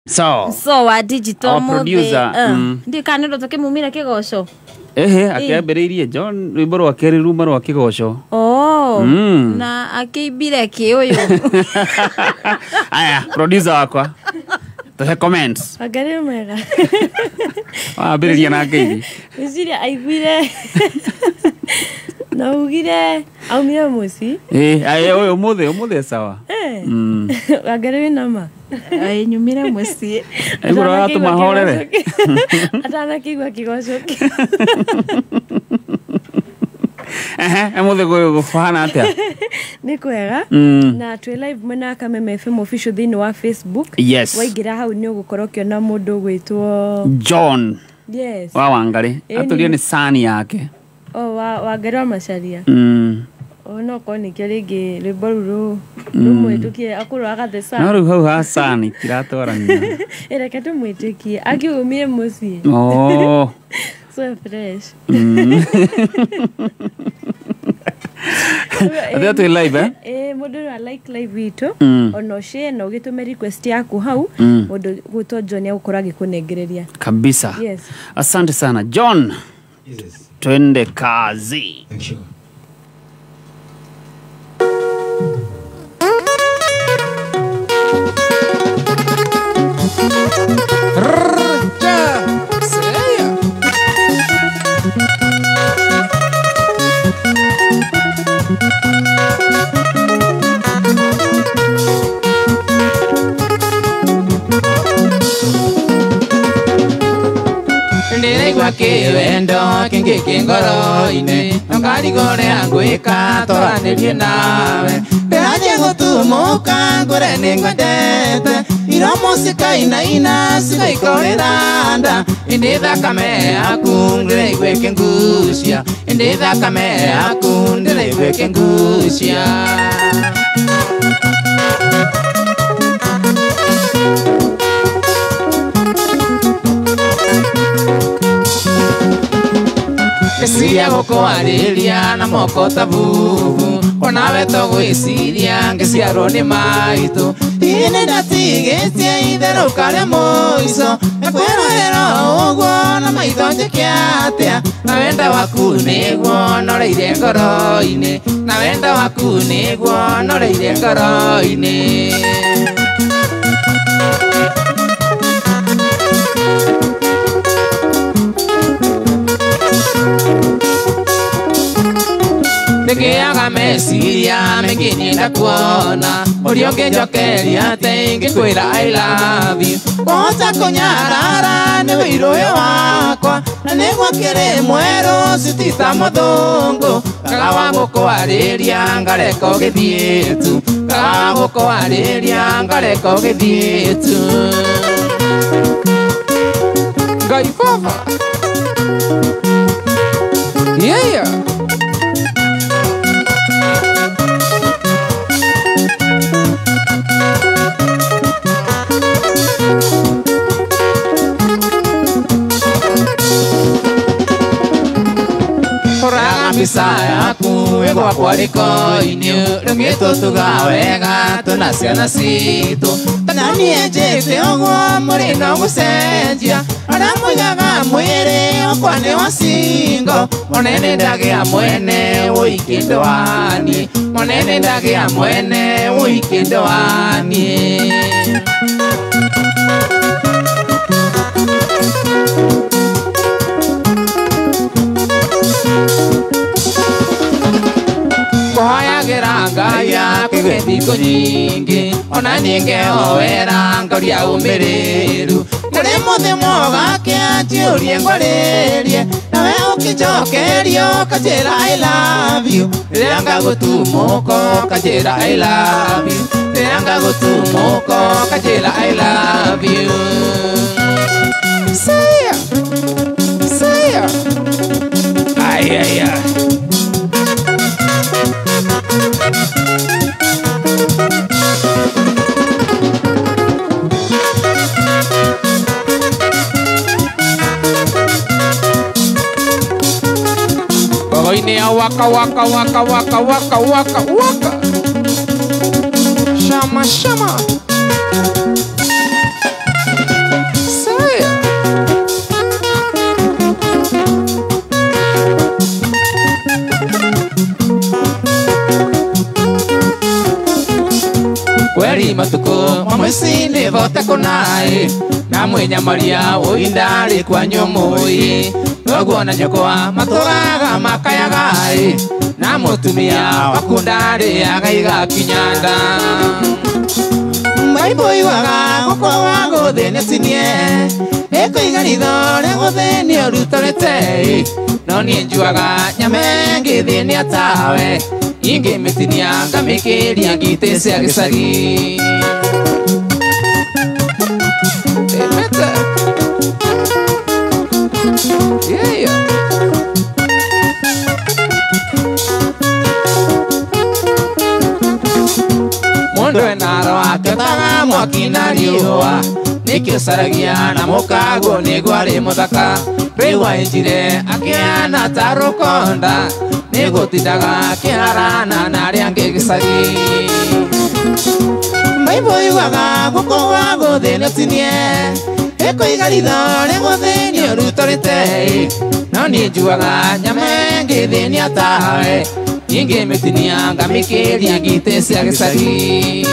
So wa digital producer ndikane ndo tukimumira kigoco. Ehe, akiambiriirie John rwimbo rwa keri ruma rwa kigoco. Oh, na akiibire ki uyu. Aya, producer wakwa. Tuhe comments. Agare mwega. Wambiriria na ngeithi. Wiciria aiguire. Na ugire aumire muci. Eh, aye uyu umuthi sawa. Eh. Agare wina ma. Ai nyumire muci. Iguru atuma horere. Atana kigwa kigoco. Ehe, umuthi guhana atia? Ni kwega. Na twi live mwena Kameme FM official thiini wa Facebook. Yes. Waingira hau ni ugukorwo ukiona mundu gwitwo John. Yes. Wa Wangari. Aturie ni sani yake. Oh, wa Wangari wa Macharia. Oh, no ko ni kio ringi rwimbo ruru rumwitukie akurwo agathesa. No riu hau ha sani tiratwarania. Ereke tumwitikie akiumire mucii. Oh. So fresh. Athia twi live eh? Eh, mundu no like live itu ono share na ugitume request yaku hau mundu gwitwo John agukorwo agikunengereria kabisa. Yes. Asante sana John. Yes. Twende kazi. Thank you. Kiwendo kingi kingoro-inĩ nongarigore ngwĩka twaranĩrie nawe ndĩrathiĩ gũtumũka ngwĩre nĩngwendete iromo cikainaina cigaikorĩra nda ĩndĩ thakame yaku ndĩraigua ĩkĩngucia ĩndĩ thakame yaku ndĩraigua ĩkĩngucia. Ngĩciria gũkwarĩria na moko ta bubu onawe to gwĩciria ngĩciarwo nĩ maitũ hihi nĩndatigĩtie itherũka rĩa mũico ngwĩrorera ũguo na maitho njĩke atĩa na wenda waku nĩguo noreire ngoro-inĩ na wenda waku nĩguo noreire ngoro-inĩ. Nĩngĩaga meciria maingĩ niĩ ndakuona ũrĩa ũngĩnjokeria atĩ ingĩkwĩra I love you wahota kũnyarara nĩ ũirũ ũyũ wakwa na nĩguo kĩrĩ mwerũ citita mũthũngũ kaga wa gũkwarĩria ngareka ũgĩthiĩ tu kaga wa gũkwarĩria ngareka ũgĩthiĩ tu. Ngai baba. Yeah. Mbica yaku ĩgwakwa riko-inĩ rĩngĩtũtuga wega tũna ciana citũ kana niĩ njĩte ũguo mũrĩ no gũcenjia arĩa mũigaga mwĩrĩ ũkwa nĩ wa singo monene ndagĩa mwene ũiki ndwani monene ndagĩa mwene ũiki ndwani. Kuhoyagĩra Ngai akũhe thikũ nyingĩ ona niĩ ngehoera ngoria ũmĩrĩru kũrĩ mũthĩ mwogake anjĩũrie ngwarĩrie nawe ũkĩnjokeria ũkanjĩra I love you rĩrĩa ngagũtumũka ũkanjĩra I love you rĩrĩa ngagũtumũka ũkanjĩra I love you. Say ya, say ya. Ay ay ay. Bogoini waka waka waka waka waka waka waka. Shama shama. Mwicini vote kunai na mwinyamaria uindari kwa nyumui noguo na nyukwa maturaga makayagai na mutumia wakundari agaiga kinyanda maiboiwaga gukwa wa guthĩnia tinie ĩkũiga ritho rĩa gũthĩnia ũrutorĩte no niĩ njuaga nyama ĩngĩthĩnia tawe ingĩmĩtinia ngamĩkĩria ngitĩ cia gĩcagi. Yeah. Mundu enaro aketaga mwaki na riũa nĩkĩo caragia na mũkaguo nĩguo arĩ mũthaka rĩu aenjire akĩhana ta rũkonda nĩgũtindaga akĩharana na arĩa angĩ gĩcagi. Maiboiwaga gũkũ wa gũthĩnio tinie ĩkũiga ritho rĩa gũthĩnio ũrutorĩte no niĩ njuaga nyama ĩngĩthĩnia tawe ingĩmĩtinia ngamĩkĩria ngitĩ cia gĩcagi.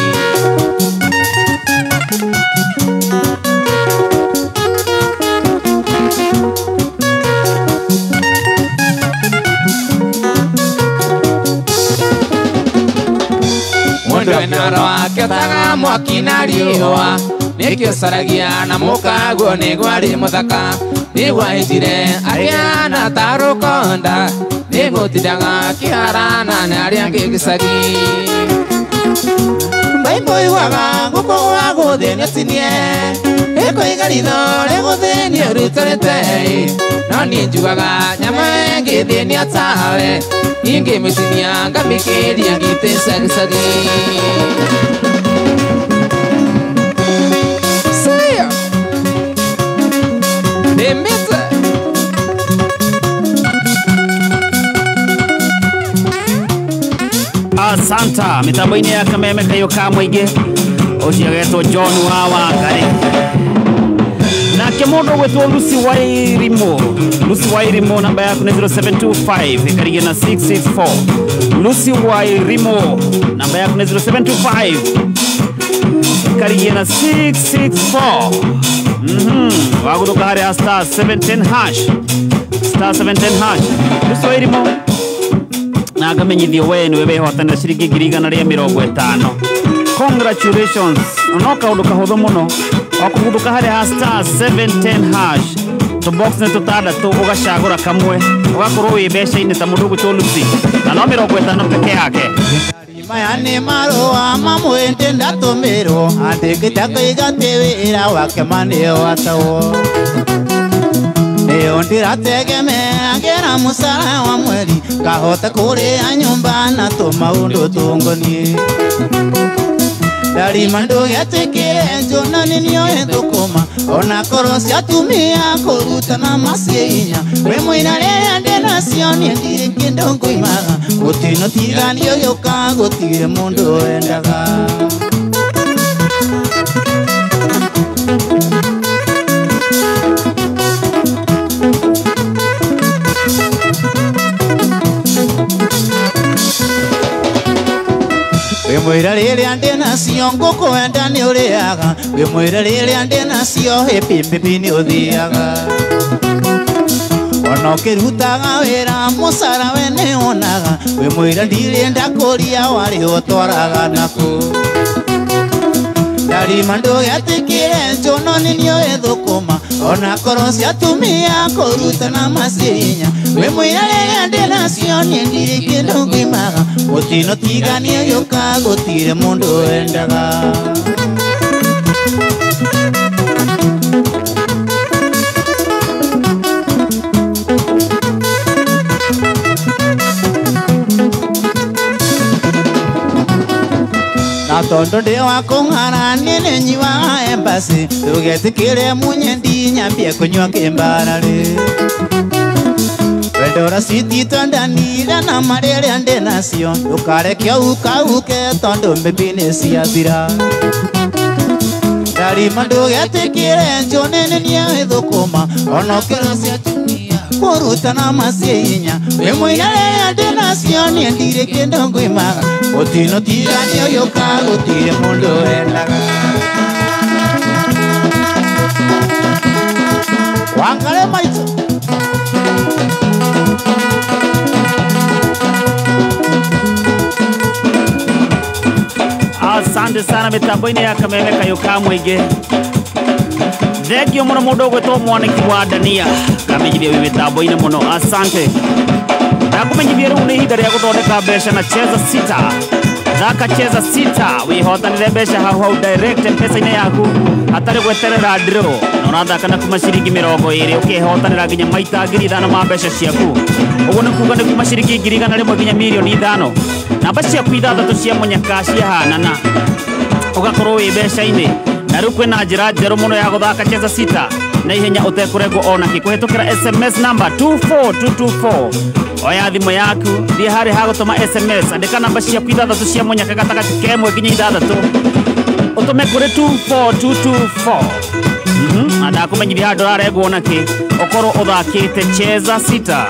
Mũndũ enaro akĩotaga mwaki na riũa nĩkĩo caragia na mũkaguo nĩguo arĩ mũthaka nĩguo aenjire akĩhana ta rũkonda nĩgũtindaga akĩharana na arĩa angĩ gĩcagi. Maiboiwaga gũkũ wa gũthĩnio tinie ĩkũiga ritho rĩa gũthĩnio ũrutorĩte no niĩ njugaga nyama ĩngĩthĩnia tawe ingĩmĩtinia ngamĩkĩria ngitĩ cia gĩcagi. Asanta mitambo-inĩ ya kameme kayo ka mũingĩ ũcio agetwo John wa Wangari nake mũndũ ũgwĩtwo Lucy Wairimu. Lucy Wairimu namba yaku nĩ 0725 ĩkarigia na 664. Lucy Wairimu namba yaku nĩ 0725 ĩkarigia na 664. Wagũthũka harĩa star 710 hash, star 710 hash. Lucy Wairimu na ngamenyithio we niwe wehotanĩra ciringi 150,000. Congratulations. No kaũndũ kahũthũ mũno o kũguthũka harĩa ha star 710 hash tũbox nĩ tũtandatũ ũgacagũra kamwe ũgakorwo wĩ mbeca-inĩ ta mũndũ ũgwĩtwo Lucy na no 50 peke yake. Maya nĩ marũa mamwe ndatũmĩrwo andĩkĩte kũiga atĩ wĩra wake ma nĩwatagwo nĩyo ndĩrategemeagĩra mũcara wa mweri ngahota kũrĩa nyũmba na tũmaũndũ tũngoniĩ ndarima ndũgetĩkĩre njũna nĩ nĩoĩ thũkũma ona korwo cia atumia kũrutana maciĩ inya wĩ mũina rĩrĩa ndĩnacio niĩ ndirĩ kĩndũ ngũimaga gũtino tiganio gĩũka gũtirĩ mũndũ wendaga. Wĩ mwĩra rĩrĩa ndĩnacio ngũkwenda nĩ ũrĩaga wĩ mwĩra rĩrĩa ndĩnacio hĩpimbibi nĩ ũthiaga ona ũkĩrutaga wĩra mũcara we nĩ wonaga wĩ mwĩra ndirĩ ndakũria warĩ ũtwaraga nakũ ndarima ndũgetĩkĩre njũno nĩ nĩoĩ thũkũma ona korwo cia atumia kũrutana maciĩ inya wĩ mwĩra rĩrĩa ndĩnacio niĩ ndirĩ kĩndũ ngũimaga mũtino tiganie gĩũka gũtirĩ mũndũ wendaga. Na tondu ndi wa kũng'ara niĩ nĩ nyuaga embassy ndũgetĩkĩre munyendi nyambie kũnyua kĩmbararĩ wendora cititwo ndanira na marĩrĩa ndĩnacio ndũkareke ukauke tondũ mbĩmbi nĩ ciathira ndarima ndũgetĩkĩre njũnĩ nĩ nĩoĩ thũkũma ona ũkĩro cia atumia kũrutana maciĩ inya wĩ mũira rĩrĩa ndĩnacio niĩ ndirĩ kĩndũ ngũimaga mũtino tiganio gĩũka gũtirĩ mũndũ wendaga. Wangare maitũ. Asante sana mitambo-inĩ ya kameme kayũ ka mũingĩ. Thengio mũno mũndũ ũgwĩtwo mwaniki wa Dania kamenyithia wĩ mĩtambo-inĩ mũno, asante. Ndakũmenyithia rĩu nĩ ihinda rĩa gũthondeka mbeca na Cheza Sita. Thaka Cheza Sita wĩhotanĩre mbeca hau hau direct M-Pesa-inĩ yaku hatarĩ gweterera draw. Na ũrathaka na kuma ciringi 20 ũkehotanĩra nginya maita 5,000 ma mbeca ciaku. Ũguo nĩ kuga nĩ kuma ciringi 100,000 nginya 5,000,000. Namba ciaku 6 cia mũnyaka ciahanana ũgakorwo wĩ mbeca-inĩ. Na rĩu kwĩna njĩra njerũ mũno ya gũthaka Cheza Sita na ihenya ũtekũrengwo ona kĩ kũhĩtũkĩra SMS number 24224. Oya thimũ yaku thiĩ harĩa ha gũtũma SMS, andĩka namba ciaku 6 cia mũnyaka gatagatĩ ka 1 nginya 6 ũtũme kũrĩ 24224. Na ndakũmenyithia handũ ũrarengwo ona kĩ ũkorwo ũthakĩte Cheza Sita.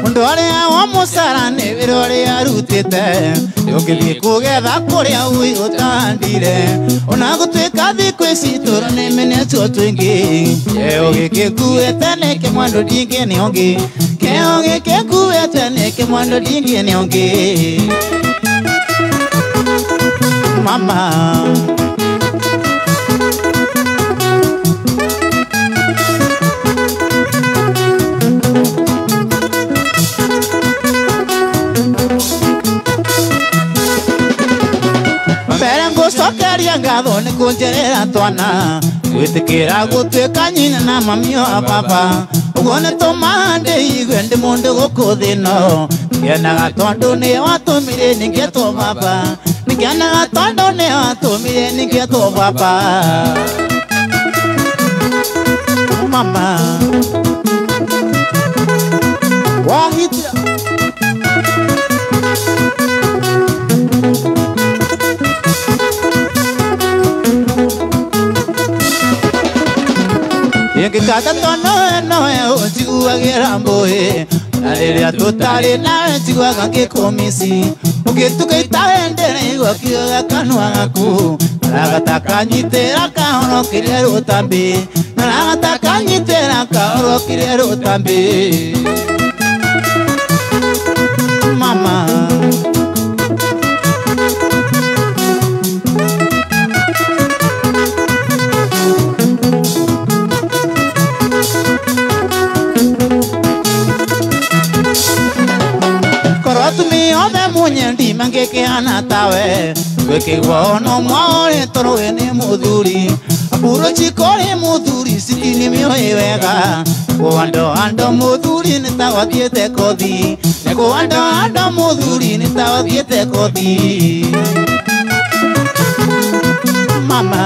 Mũndũ ũrĩa wa mũcara nĩ wĩra ũrĩa arutĩte ũngĩthiĩ kũgetha kũrĩa ũĩ ũtandire ona gũtuĩka thikũ ici tũra nĩ menetwo tũingĩ kĩo gĩkĩ nguĩte nĩ kĩmwe andũ ndingĩ nĩ ũngĩ kĩo gĩkĩ nguĩte nĩ kĩmwe andũ ndingĩ nĩ ũngĩ mama. Ngucokeria ngatho nĩ kũnjerera twana gwĩtĩkĩra gũtuĩka nyina na mami wa baba ũguo nĩ tũmaga ndĩigue ndĩ mũndũ gũkũ thĩ ĩno ngenaga tondũ nĩ watũmire nĩngetwo baba ngenaga tondũ nĩ watũmire nĩngetwo baba mama wahita. Ingĩkata tono nowe ũnjiguagĩra mbũĩ na rĩrĩa tũtarĩ nawe njiguaga ngĩkũmici ũngĩtuka itaendereigua kiuga kanua gaku naragata kanyitĩra kahorokire rũtambĩ naragata kanyitĩra kahorokire rũtambĩ mama. Atumia othe munyendi mangĩkĩhana tawe gwĩkĩgwo ono mwaũrĩ tondũ we nĩ mũthuri aburochi kũrĩ mũthuri citi nĩmĩũĩ wega kũandũ andũ mũthuri nĩ ta wathiĩte kothi kũandũ andũ mũthuri nĩ ta wathiĩte kothi mama.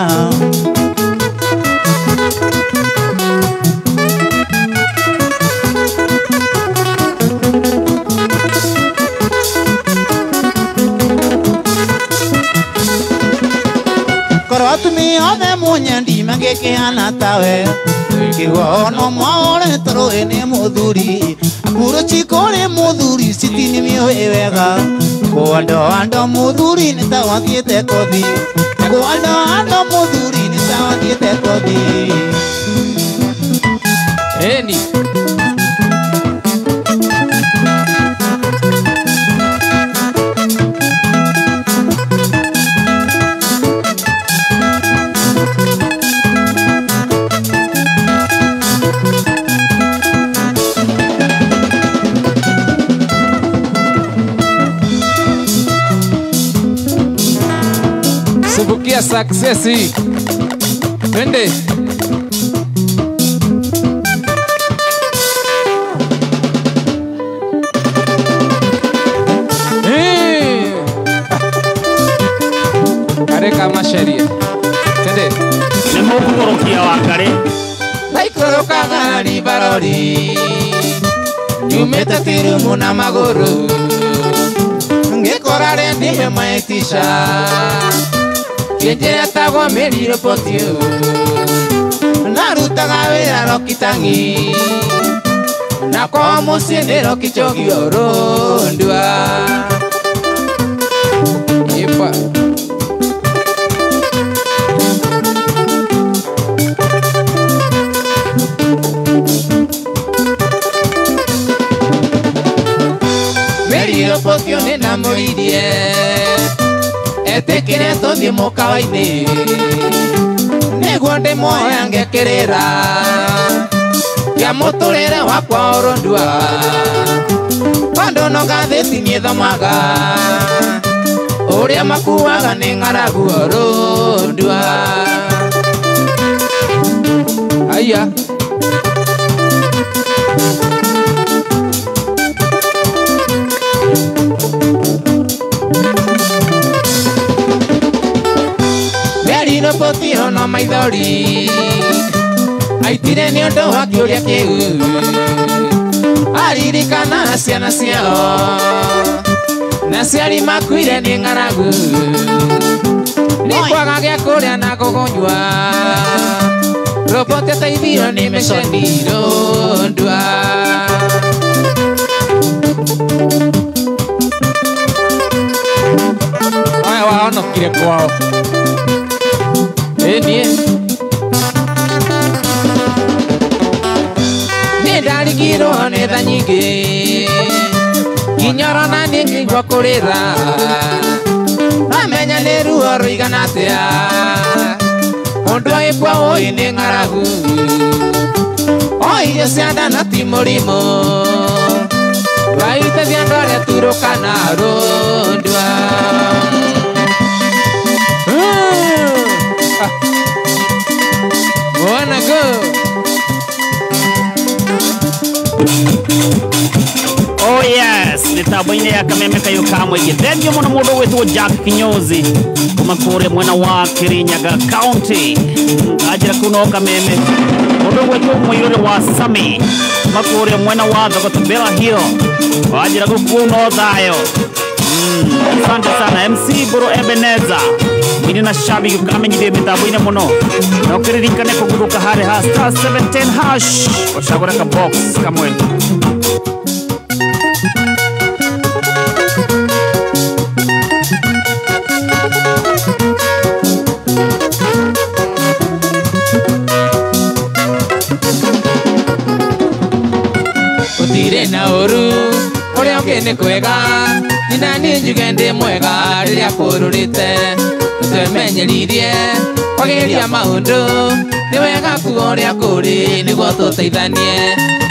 Atumia othe munyendi mangĩkĩhana tawe gwĩkĩgwo ono mwaũrĩ tondũ we nĩ mũthuri aburochi kũrĩ mũthuri citi nĩmĩũĩ wega kũandũ andũ mũthuri nĩ ta wathiĩte kothi kũandũ andũ mũthuri nĩ ta wathiĩte kothi. Eni Subukia success. Twende. Hey. Kare kama sheria. Twende. Nĩ mũkũgũrũkia Wangari. Ndaikũrũkaga ribarori nyumĩte tirumu na magũrũ ngĩkora rendi maitisha kĩnjĩra tagwo mĩrirũpotio narutaga wĩra Rokitangi na kwa mũciĩ nĩ Rokichogio Rũndua. Ipa. Ndamũririe etĩkĩre tũthiĩ mũkawa-inĩ nĩguo ndĩmuoya ngekĩrĩra kĩa mũtũrĩre wakwa ũrũndua tondũ no ngathĩti niĩ thomaga ũrĩa makuaga nĩ ng'aragu ũrũndua. Aya. Merino potio no maithori aitire nĩ ũndũ wa kĩũria kĩu aririkana ciana ciao na aciari makuire nĩ ng'aragu nĩ kwaga gĩa kũrĩa na gũkũnyua robote teithio nĩ mĩconi rũndua. Aya wahonokire kwao. Ĩniĩ nĩ ndarigirwo nĩ tha nyingĩ nginya ona niĩ ngĩigua kũrĩra amenya nĩ ruo rũigana atĩa mũndũ agĩkua ũi nĩ ng'aragu o irio cia nda na ti mũrimũ waiteithia andũ arĩa turũkana rũndua. Wanna go. Oh yes, mitambo-inĩ ya kameme kayo ka mũingĩ. Thengiũ mũno mũndũ ũgwĩtwo Jack Kinyozi kuma kũrĩa mwena wa Kirinyaga County. Anjĩra kũu no kameme. Mũndũ ũgwĩtwo Mũirũrĩ wa Sami kuma kũrĩa mwena wa Thogoto Bella Hill. Anjĩra gũkũ no thayũ. Asante sana MC Buru Ebenezer. Mwini na shabiki ukamenyithie mitambo-inĩ mũno. Na ũkĩririkane kũguthũka harĩ ha star 710 hash ũcagũre ka box kamwe. Gũtirĩ na ũru ũrĩa ũngĩ nĩ kwega nyina niĩ njuge ndĩ mwega rĩrĩa kũrũrĩte twemenyeririe kwagĩria maũndũ nĩ wega kuga ũrĩa kũrĩ nĩguo tũteithanie.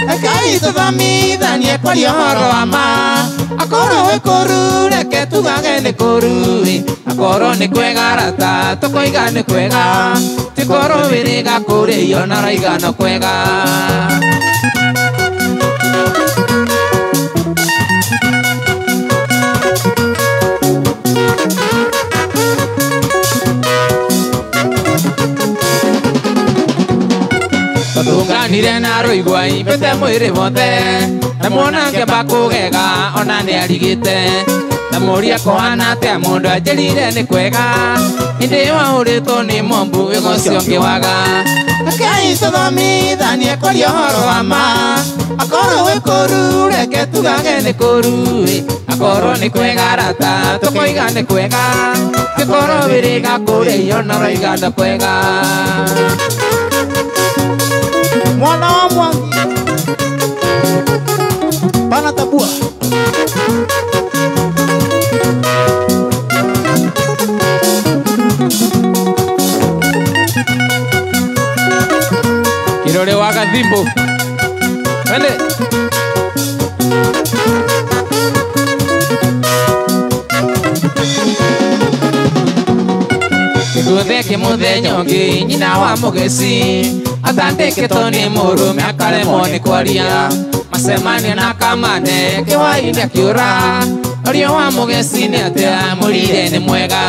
Rekei tũthomithanie kwaria ũhoro wa ma akorwo gwĩ kũru reke tugage nĩ kũru akorwo nĩ kwega rata tũkoiga nĩ kwega tikorwo wĩrĩga kũrĩio na raiga no kwega. Tũtunganire na rũigua imbĩte mwĩrĩ wothe na muona ngĩamba kũgega ona nĩ arigĩte na mũria kũhana atĩa mũndũ anjĩrire nĩ kwega hĩndĩ ĩyo ahũrĩtwo nĩ mombu wĩga ũcio ngĩwaga. Rekei tũthomithanie kwaria ũhoro wa ma akorwo gwĩ kũru reke tugage nĩ kũru akorwo nĩ kwega rata tũkoiga nĩ kwega tĩkorwo wĩrĩga kũrĩio na raiga no kwega. Mwana wa Mwangi pana tabua. Kirore wa Gathimbo. Twende. Gĩkuthĩ mũthenya ũngĩ nyina wa mũgeci atandĩkĩtwo nĩ mũrũme akaremwo nĩ kwaria macemanio na kamane kĩhwaĩ-inĩ akĩũra ũrĩa wa mũgeci nĩ atĩa mũrire nĩ mwega.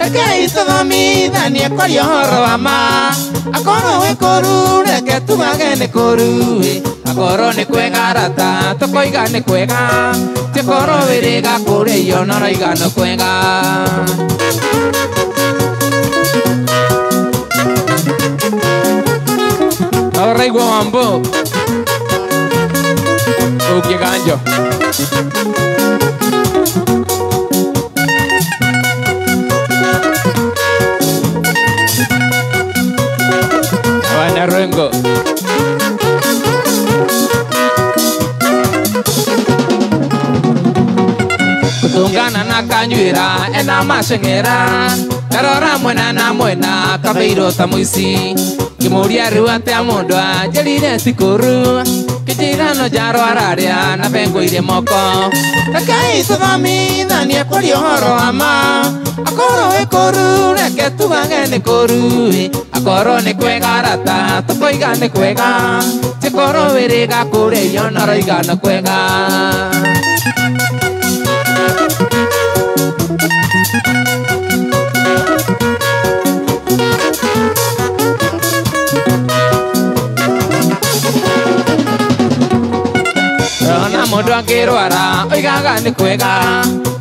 Rekei tũthomithanie kwaria ũhoro wa ma akorwo gwĩ kũru reke tugage nĩ kũru akorwo nĩ kwega rata tũkoiga nĩ kwega tikorwo wĩrĩga kũrĩio na raiga no kwega. Raigua Wambo Ukiganjo. Wana Rengo. Akanyuĩra ena maceng'era ndarora mwena na mwena kabeirwo ta mũici ngĩmũria rĩu atĩa mũndũ anjĩrire ti kũru kĩnjĩra no njaro ararĩa na bengũire moko rekei tũthomithanie kũria ũhoro wa ma akorwo wĩ kũru reke tugage nĩ kũru akorwo nĩ kwega arata tũkoiga nĩ kwega tikorwo wĩrĩga kũrĩa irio na roiga nĩ kwega. Rona mũndũ angĩrwara oigaga nĩ kwega,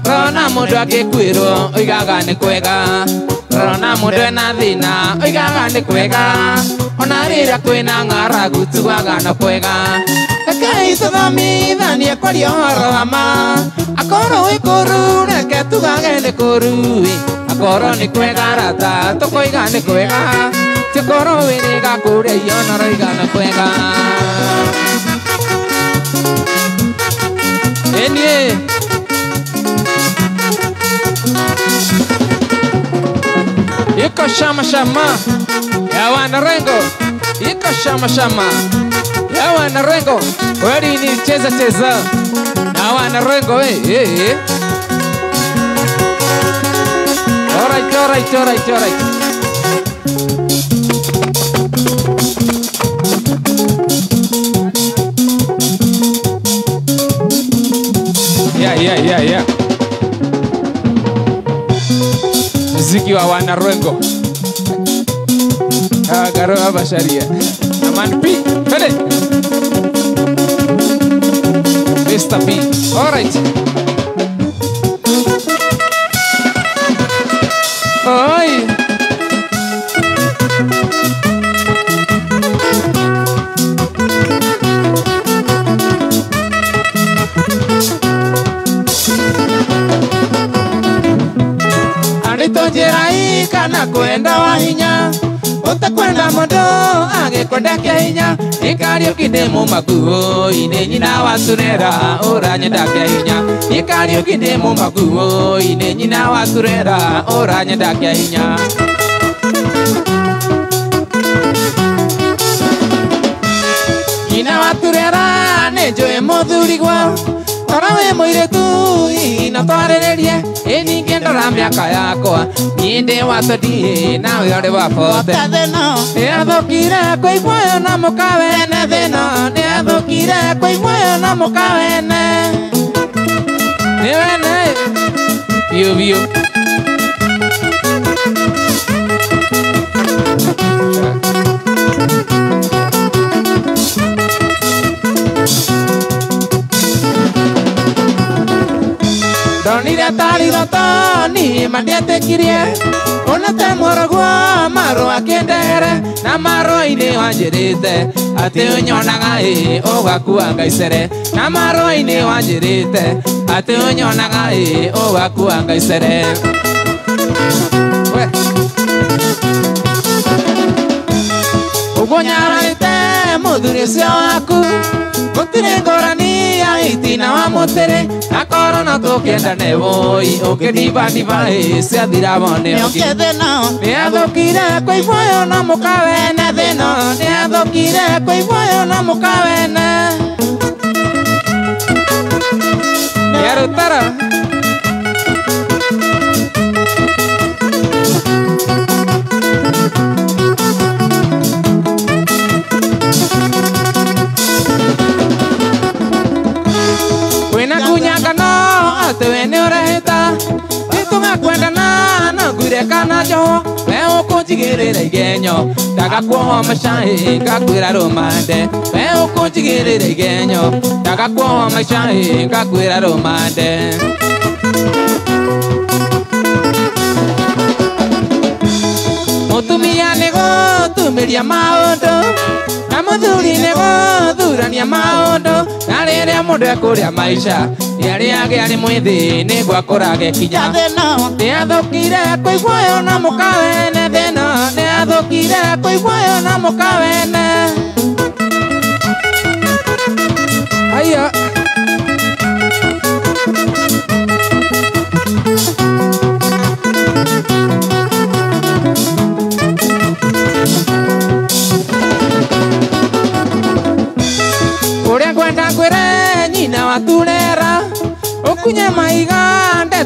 rona mũndũ angĩkuĩrwo oigaga nĩ kwega, rona mũndũ ena thĩna oigaga nĩ kwega, ona rĩrĩa kwĩna ng'aragu tugaga nĩ kwega. Rekei tũthomithanie kwaria ũhoro wa ma akorwo wĩ kũru reke tugage nĩ kũru akorwo nĩ kwega arata tũkoiga nĩ kwega tikorwo wĩrĩga kũrĩa irio na roiga nĩ kwega. Enye iko shama shama ya wanarengo, iko shama shama ya wanarengo, kweli ni cheza cheza na wanarengo eh. Alright, alright, alright, alright. Yeah, yeah, yeah, yeah. Muziki wa wanarengo. Garoa Basharia. Aman P. Twende. Mr. P. All right. Oi. Anitonjerai kana kwenda wa hinya utakwenda mondo agikwenda kia hinya ikariuki ndĩ mũmaku ine nyina wa Turera ũranyenda kia hinya ikariuki ndĩ mũmaku ine nyina wa Turera ũranyenda kia hinya. Nyina wa Turera nĩ njũĩ mũthurigwa tora wĩ mũirĩtu na twarĩrĩrie ĩ ningĩ ndora mĩaka yakwa niĩ ndĩ wa 30 nawe ũrĩ wa 40. Nĩathũkire kũiguayo na mũkawene thĩna nĩathũkire kũiguayo na mũkawene nĩ wene biũ biũ. Ndonire tarĩ iroto niĩ mandietĩkirie onete mũrũguo marũa kĩndere na marũa-inĩ wanjĩrĩte atĩ ũnyonaga ĩ ũgakua ngaicere na marũa-inĩ wanjĩrĩte atĩ ũnyonaga ĩ ũgakua ngaicere. Ũguo nyararĩte mũthuri ũcio waku gũtirĩ ngũrani ya itina wa mũtĩrĩ akorwo no tũkĩendane wũi ũkĩndibadiba ĩ ciathira wone ũngĩ. Nĩathũkire kũiguayo na mũkawene thĩna nĩathũkire kũiguayo na mũkawene. Nĩarutara kwĩna kunyangano atĩ we nĩũrehĩta nĩtũgakwendana no ngwire kana njohwo we ũkũnjigĩrĩra igenyo ndagakuohwo maica ĩ ngakwĩra rũmande we ũkũnjigĩrĩra igenyo ndagakuohwo maica ĩ ngakwĩra rũmande. Mũtumia nĩ gũtumĩria maũndũ na mũthuri nĩ gũthurania maũndũ na rĩrĩa mũndũ ekũrĩa maica nĩarĩage arĩ mwĩthĩ nĩguo akũrage kinya. Nĩathũkire kũiguayo na mũkawene thĩna nĩathũkire kũiguayo na mũkawene. Haya.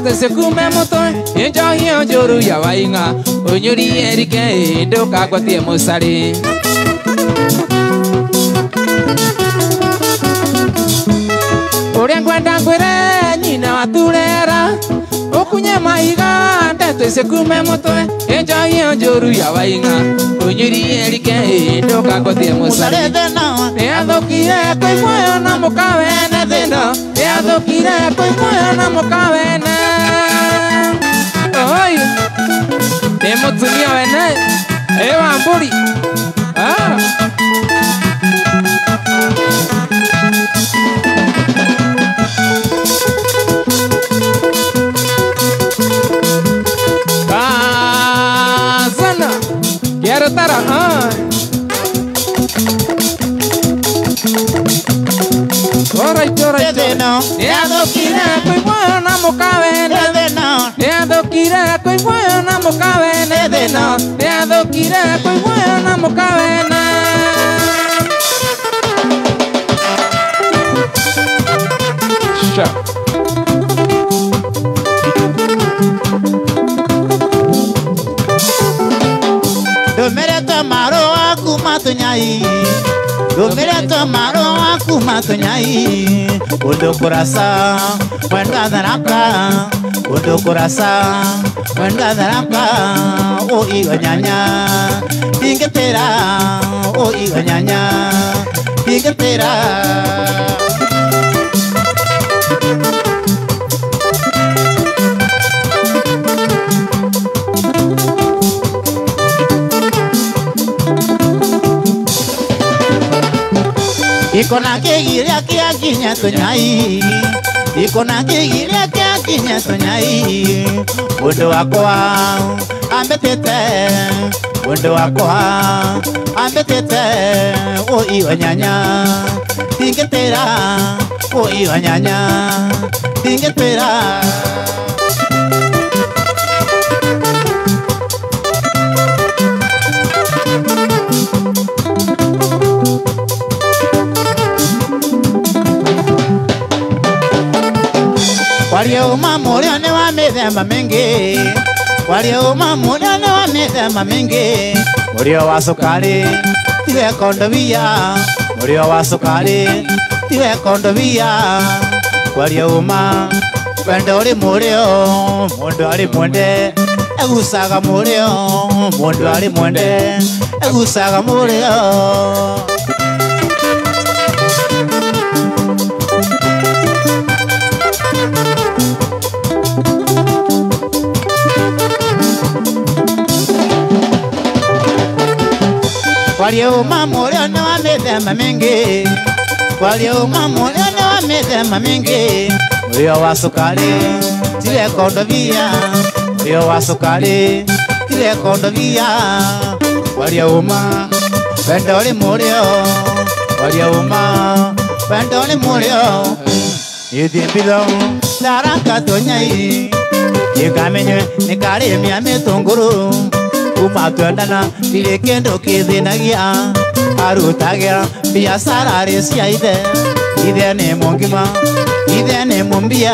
Tese kume mutwe njohi njuru ya wainga unyurie rike ndukagwatie musari uria ngwenda ngwire nyina waturera ukunye maiga ndeto kume mutwe njohi njuru ya wainga unyurie rike ndukagwatie musari nĩathũkire kwĩ muoyo na mũkawene thĩna nĩathũkire kwĩ muoyo na mũkawene oi nĩ mũtumia wene ĩ wa mbũri Kazana quiero tara nĩathũkire kwĩ muoyo na mũkawene nĩathũkire kwĩ muoyo na mũkawene thĩna nĩathũkire kwĩ muoyo na mũkawene Sha. Ndũmĩrĩte marũa kuma tũnyai Ndũmĩrĩte marũa kuma tũnyai Undu kurasa mwenda tharaka Undu kurasa mwenda tharaka O iwa nyanya Ndingĩtĩra o iwa nyanya Ndingĩtĩra Ikona kigiria kia kinya tunyai Ikona kigiria kia kinya tunyai Mundu wakwa ambetete Mundu wakwa ambetete O iwa nyanya Ndingĩtĩra o iwa nyanya Ndingĩtĩra Waria uma mũrĩo nĩ wa mĩthemba mĩingĩ Waria uma mũrĩo nĩ wa mĩthemba mĩingĩ Mũrĩo wa cukari tiwe kondobia Mũrĩo wa cukari tiwe kondobia Waria uma wendo ũrĩ mũrĩo mũndũ arĩ mwende egucaga mũrĩo mũndũ arĩ mwende egucaga mũrĩo Waria uma mũrĩo nĩ wa mĩthemba mĩingĩ Waria uma mũrĩo nĩ wa mĩthemba mĩingĩ Mũrĩo wa cukari tiwe kondobia Mũrĩo wa cukari tiwe kondobia Waria uma wendo ũrĩ mũrĩo Waria uma wendo ũrĩ mũrĩo Ithiĩ mbitho tharaka tũnyai Gĩkamenywe nĩ karĩmia mĩtũngũrũ Kuma twendana ndirĩ kĩndũ kĩthĩnagia arutagira biacara rĩ cia ithe ithe nĩ mũngima ithe nĩ mũmbia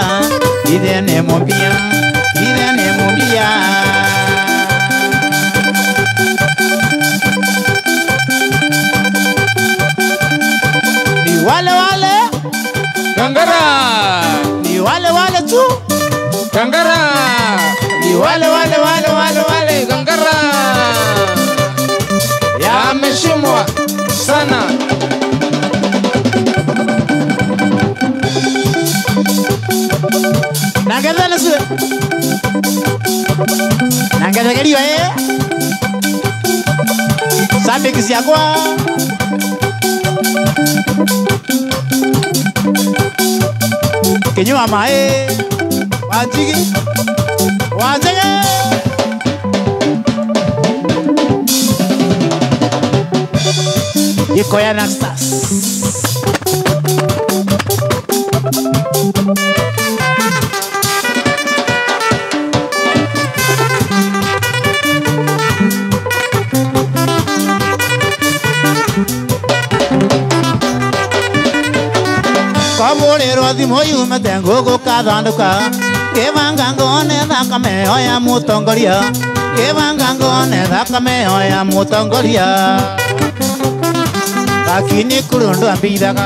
ithe nĩ mũmbia ithe nĩ mũmbia Ni wale wale Kangara ni wale wale tu Kangara ni wale wale wale wale wale Kangara yameshimwa sana Nangethegerio Sabiki ciakwa Kinyua maĩ Wanjigi Wanjigi Ikoya na stars Kamũrĩrwo thimũ yumĩte ngũgũkathandũka Kĩbanga ngone thakame oya mũtongoria Kĩbanga ngone thakame oya mũtongoria Lakini kũrĩ ũndũ ambithaga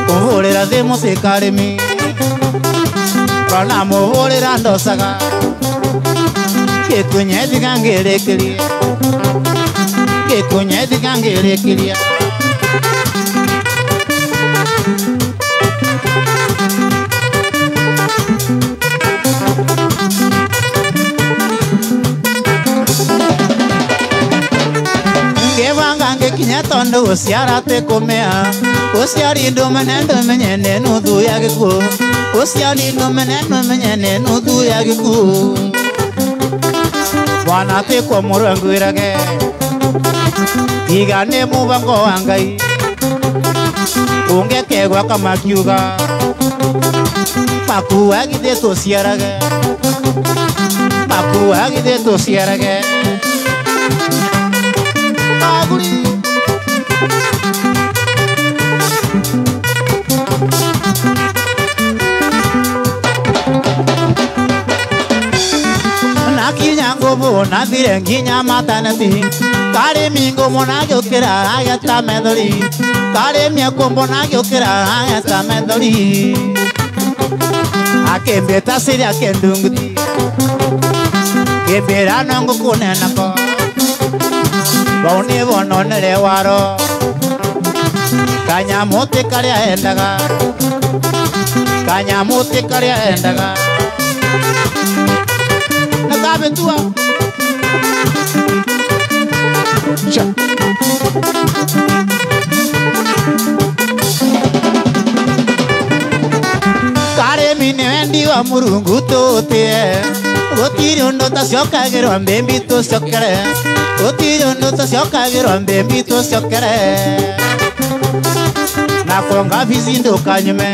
Kũhũrĩra thimũ cikarĩmi Ona mũhũrĩra ndocaga Gĩkunyethiga ngĩrĩkĩria Gĩkunyethiga ngĩrĩkĩria Ngĩbanga ngĩkinya tondũ gũciara tĩ kũmĩa Ũciari ndũmene ndũmenye nĩ nuthu ya gĩkuũ Ũciari ndũmene ndũmenye nĩ nuthu ya gĩkuũ Mwana tĩ kwa mũrũ ngwĩrage Tiga nĩ mũbango wa Ngai Ũngĩkegwa kamakiuga Makua githĩ tũciarage Makua githĩ tũciarage Aguri Nakinya ngubu nathire nginya mataneti Karĩmi ngũmũ nagĩũkĩra ageta methori Karĩmi ngũmũ nagĩũkĩra ageta methori Akĩmbĩta ciria kĩndunguti Kĩmbĩra no ngũkũnenako Bau nĩ bononere waro Kanyamũtĩ karĩa endaga Kanyamũtĩ karĩa endaga Nakabetua Cha Karĩmi nĩ wendi wa Mũrungu tũtĩe Gũtirĩ ũndũ tũcokagĩrwo mbĩmbi tũcokere Gũtirĩ ũndũ tũcokagĩrwo mbĩmbi tũcokere Na konga bici ndũkanyume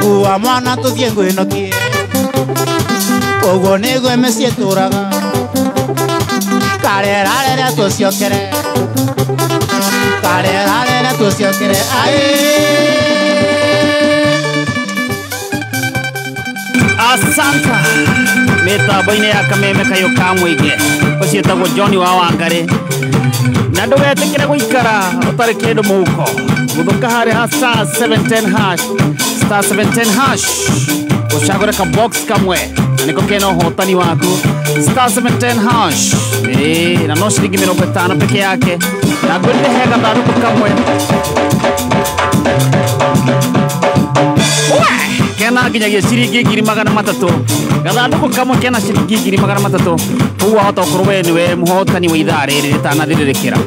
Kua mwana tũthiĩ ngwĩnũkie Ũguo nĩguo mĩciĩ tũraga Karera rĩrĩa tũcokere Karera rĩrĩa tũcokere Aĩ Asanta mĩtambo-inĩ ya kameme kayũ ka mũingĩ ũcio etagwo John wa Wangari na ndũgetĩkĩre gũikara ũtarĩ kĩndũ mũhuko gũthũka harĩa ha star 710 hash star 710 hash ũcagũre ka box kamwe na nĩko kena ũhotani waku star 710 hash ĩĩ na no ciringi 50 peke yake na ngwĩrire he gathandũkũ kamwe kena nginyagia ciringi 300,000 gathandũkũ kamwe kena ciringi 300,000 koguo wahota gũkorwo we nĩwe mũhotani wa ithaa rĩrĩ rĩtanathirĩrĩkĩra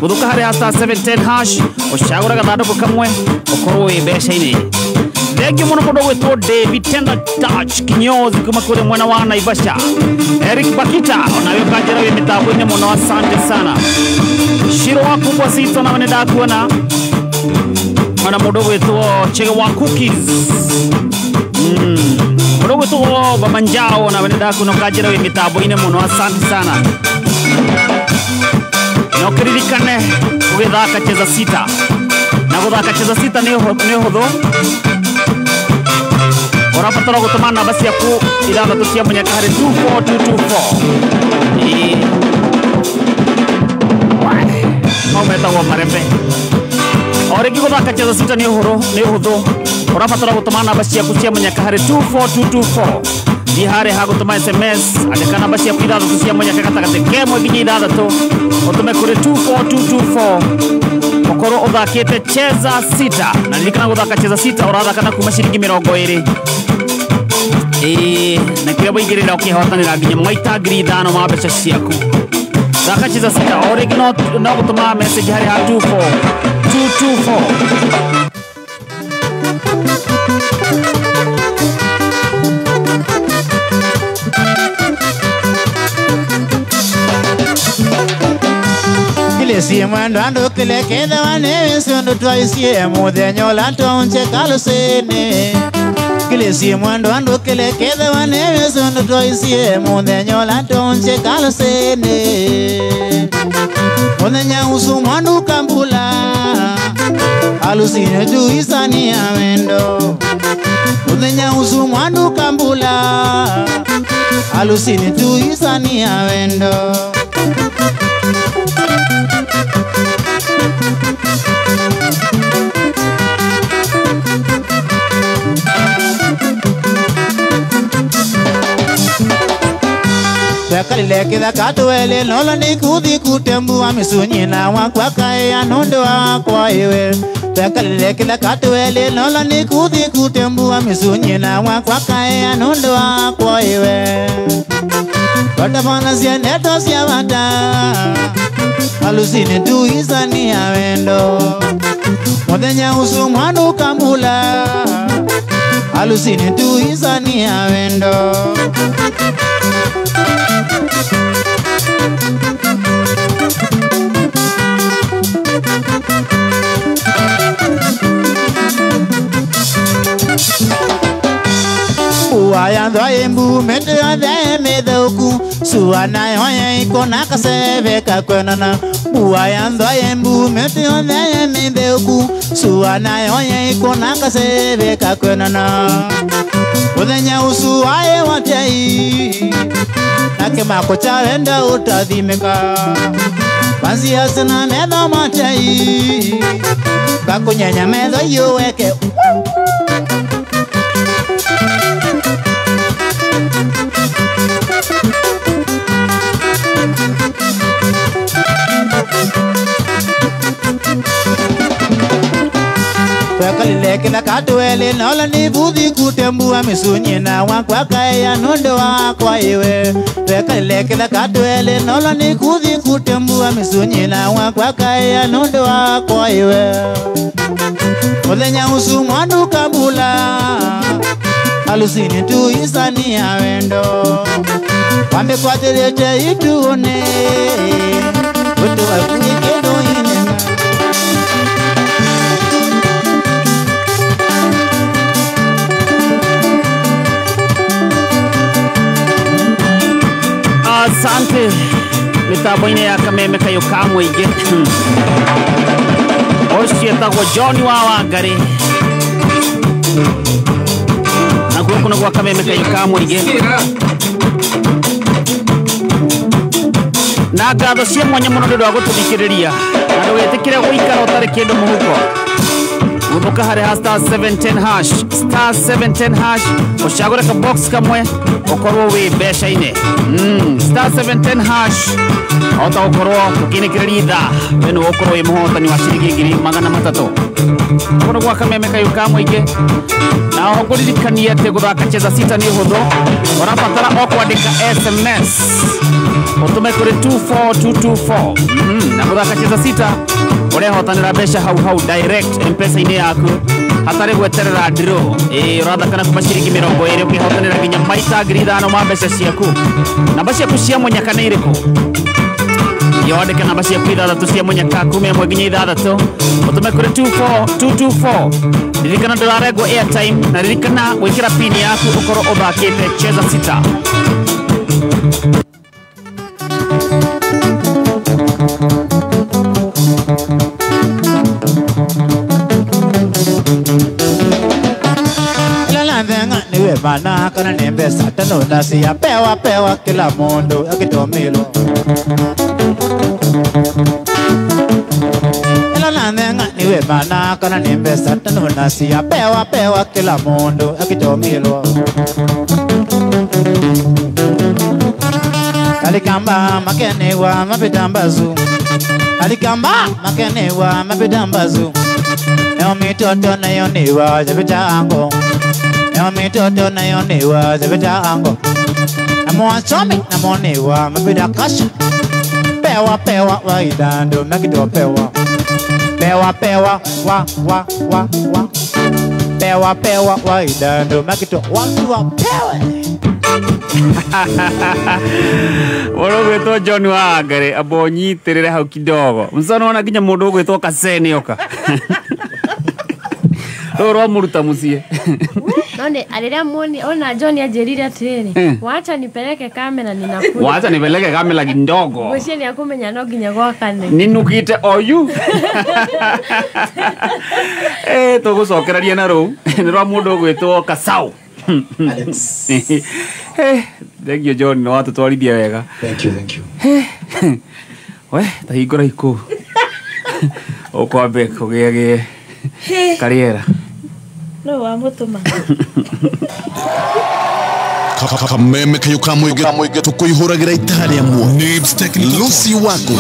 gũthũka harĩa star 710 hash ũcagũre gathandũkũ kamwe ũkorwo wĩ mbeca-inĩ Thengiũ mũno mũndũ ũgwĩtwo David Tender Touch kinyozi kuma kũrĩa mwena wa Naivasha Eric Bakita onawe ũkanjĩra wĩ mĩtambo-inĩ mũno asante sana Shiro wa kubwa sito nawe nĩ ndakuona ona mũndũ ũgwĩtwo Chege wa Cookies Mũndũ ũgwĩtwo Baba Njao nawe nĩ ndakuona ũkanjĩra wĩ mĩtambo-inĩ mũno asante sana na ũkĩririkane gũgĩthaka cheza sita na gũthaka cheza sita nĩ ũhũthũ ũrabatara gũtũma namba ciaku ithathatũ cia mũnyaka harĩ 24224 mau metagwo marebe o rĩngĩ gũthaka cheza sita nĩ ũhũthũ ũrabatara gũtũma namba ciaku cia mũnyaka harĩ 24224 thiĩ harĩa ha gũtũma SMS andĩka namba ciaku ithathatũ cia mũnyaka gatagatĩ ka ĩmwe nginya ithathatũ ũtũme kũrĩ 24224 ũkorwo ũthakĩte cheza sita na ririkana gũthaka cheza sita ũrathaka na kuma ciringi 20 ĩĩ na kĩrĩa waigĩrĩra ũkĩhotanĩra nginya maita 5,000 ma mbeca ciaku thaka cheza sita o rĩngĩ no gũtũma message harĩa ha 24224 Kilesi mwendo andu kile ketha wane siondu twaisie muthenya ũla twaunje kalusini Kilesi mwendo andu kile ketha wane siondu twaisie muthenya ũla twaunje kalusini Muthenya usu mwandu kambula Alusine tuisania wendo muthenya usu mwandu kambula alusine tuisania wendo. Tekalile katuele nola nikuthi kutembua misunyina wakwa kae anondo wakwa iwe. Tekalile katuele nola nikuthi kutembua misunyina wakwa kae anondo wakwa iwe. Watafana sianeto siawata alusine tuisania wendo muthenya usu mwandu kambula alusine tuisania wendo. Uaya ndwaembu mete yothe mithuku suana yoye ikona kaseve kakwenana. Uaya ndwaembu mete yothe mithuku suana yoye ikona kaseve kakwenana. Muthenya usu wae watei na kimako cha wendo utathimika kwanzia sina metho matei ngakunyenya metho iuweke. Tekalile katuele nola nibuthi kutembua misunyina wakwa kae anondo wakwa iwe. Tekalile katuele nola nikuthi kutembua misunyina wakwa kae anondo wakwa iwe. Muthenya usu mwandu kambula alusine tuisania wendo wambikwatĩrĩte ituone ũndũ waku kĩndũ inema. Asante mitambo-inĩ ya kameme kayũ ka mũingĩ ũcio etagwo John wa Wangari na gũkũ nĩ gwa kameme kayũ ka mũingĩ na ngatho cia mwanya mũno nĩ ũndũ wa gũtũthikĩrĩria na ndũgetĩkĩre gũikara ũtarĩ kĩndũ mũhuko. Gũthũka harĩ ha star 710 hash star 710 hash ũcagũre ka box kamwe ũkorwo wĩ mbeca-inĩ. Star 710 hash ota gũkorwo ũkĩnĩkĩrĩria ithaa we nĩ ũgũkorwo wĩ mũhotani wa ciringi 300,000. Kũndũ gwa kameme kayũ ka mũingĩ na oho ngũririkanie atĩ gũthaka cheza sita nĩ ũhũthũ ũrabatara o kwandĩka SMS ũtũme kũrĩ 24224 na gũthaka cheza sita ũrehotanĩra mbeca hau hau direct M-Pesa-inĩ yaku hatarĩ gweterera draw. Ũrathaka na kuma ciringi 20 ũkĩhotanĩra nginya maita 5,000 ma mbeca ciaku. Namba ciaku cia mũnyaka nĩ irĩkũ? Yandĩke namba ciaku ithathatũ cia mũnyaka kuma 1 nginya 6 ũtũme kũrĩ 24224. Ririkana ndũrarengwo airtime na ririkana gwĩkĩra pin yaku ũkorwo ũthakĩte cheza sita. Mana kana nembe satano nasi pewa pewa kila mundu akitomilo ela nanenga niwe mana kana nembe satano nasi pewa pewa kila mundu akitomilo alikamba makenewa mapitambazu alikamba makenewa mapitambazu neo mitoto nayo niwa jabitango neo mitoto nayo niwa jabitango na mwachomi na moniwa mapida kasha pewa pewa waidando makido pewa pewa pewa wa wa wa wa pewa pewa waidando makido watu wa pewe. Mũndũ ũgwĩtwo John Wangari amba ũnyitĩrĩre hau kidogo mcono wona nginya mũndũ ũgwĩtwo Kaseni oka. Rũu rwamũruta mũciĩ. No nĩ rĩrĩa muoni ona John anjĩrire atĩrĩrĩ, wacha nipeleke kamera ninakuja. Wacha nipeleke kamera kidogo. Ngwĩciria nĩ akũmenya no nginya gwakane. Ninukite oyu. Tũgũcokereria na rũu nĩ rwa mũndũ ũgwĩtwo Kasau. Alex. Thank you John, nĩ watũtwarithia wega. Thank you, thank you. We, ta hingũra ikũ. Ũkwambe kũgĩagĩe kariera. No wamũtũma. Kameme kayo ka mũingĩ tũkũihũragĩra itaha rĩa muoyo. Nibs Technical Lucy Wako.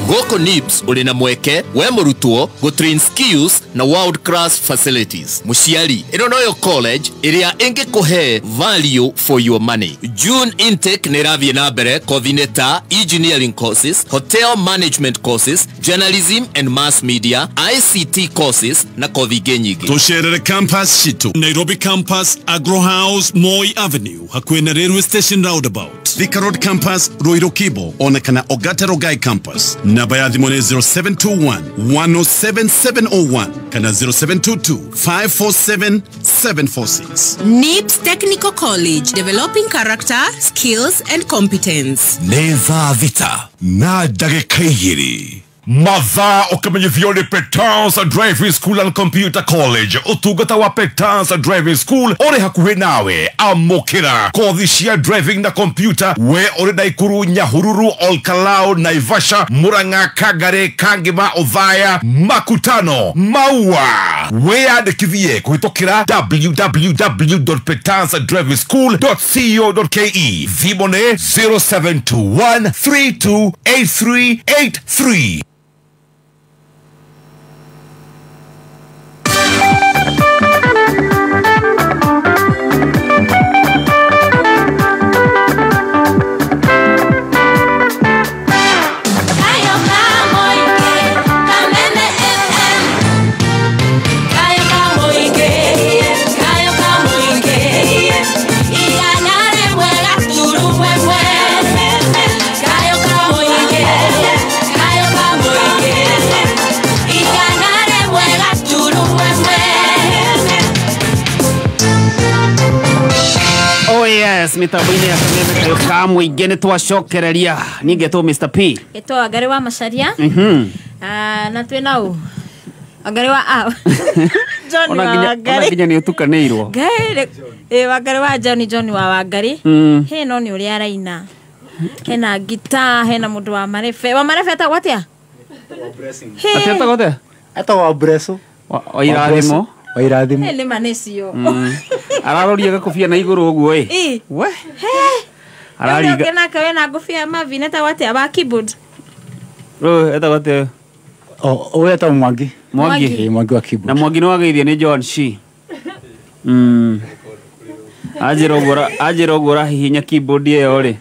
Gũkũ Nibs ũrĩ na mweke we mũrutwo gũ-train skills na world class facilities. Mũciari, ĩno noyo college ĩrĩa ĩngĩkũhe value for your money. June intake nĩ ĩrathiĩ na mbere kothi-inĩ ta engineering courses, hotel management courses, journalism and mass media, ICT courses na kothi ingĩ nyingĩ. Tũcerere campus citũ Nairobi campus, Agro House, Moi Avenue, hakuhĩ na railway station roundabout, Thika Road campus, Ruiru Kibo, ona kana Ogata Rogai campus. Namba ya thimũ nĩ 0721 107701 kana 0722 547 746. NIBS Technical College, developing character, skills and competence. Nĩ thaa thita na ndagĩka igĩrĩ. Mathaa ũkĩmenyithio nĩ Petans Driving School and Computer College. Ũtungata wa Petans Driving School ũrĩ hakuhĩ nawe. Amũkĩra kothi cia driving na computer we ũrĩ Naikuru, Nyahururu, Olkalau, Naivasha, Murang'a, Kangari, Kangema, Othaya, Makutano, Maua. Wĩyandĩkithie kũhĩtũkĩra www.petansdrivingschool.co.ke. Thimũ nĩ 0721 328383. Yes, mitambo-inĩ ya kameme kayo ka mũingĩ nĩ twacokereria. Niĩ ngetwo Mr P. Ngetwo Wangari wa Macharia. Na twĩ na ũ? Wangari wa a John wa Wangari. Ona nginya nĩ ũtukanĩirwo. Ngai, Wangari wa John, John wa Wangari. He no nĩ ũrĩa araina. Hena gita, hena mũndũ wa marebe. Wa marebe etagwo atĩa? Atĩa etagwo atĩa? Etagwo Breso. Wa irathimo. Wa irathimo. Nĩ ma nĩcio. Araroria gakobia na igũrũ ũguo ĩ. We. Arariga. Ũngĩ nake wĩna ngũbia ya Marvin etagwo atĩa wa keyboard? Rũu etagwo atĩa? Ũyũ etagwo Mwangi. Mwangi. Mwangi wa keyboard. Na Mwangi nĩ wageithio nĩ John Shi. Anjĩra ũguo ũrahihinya keyboard ĩyo rĩ.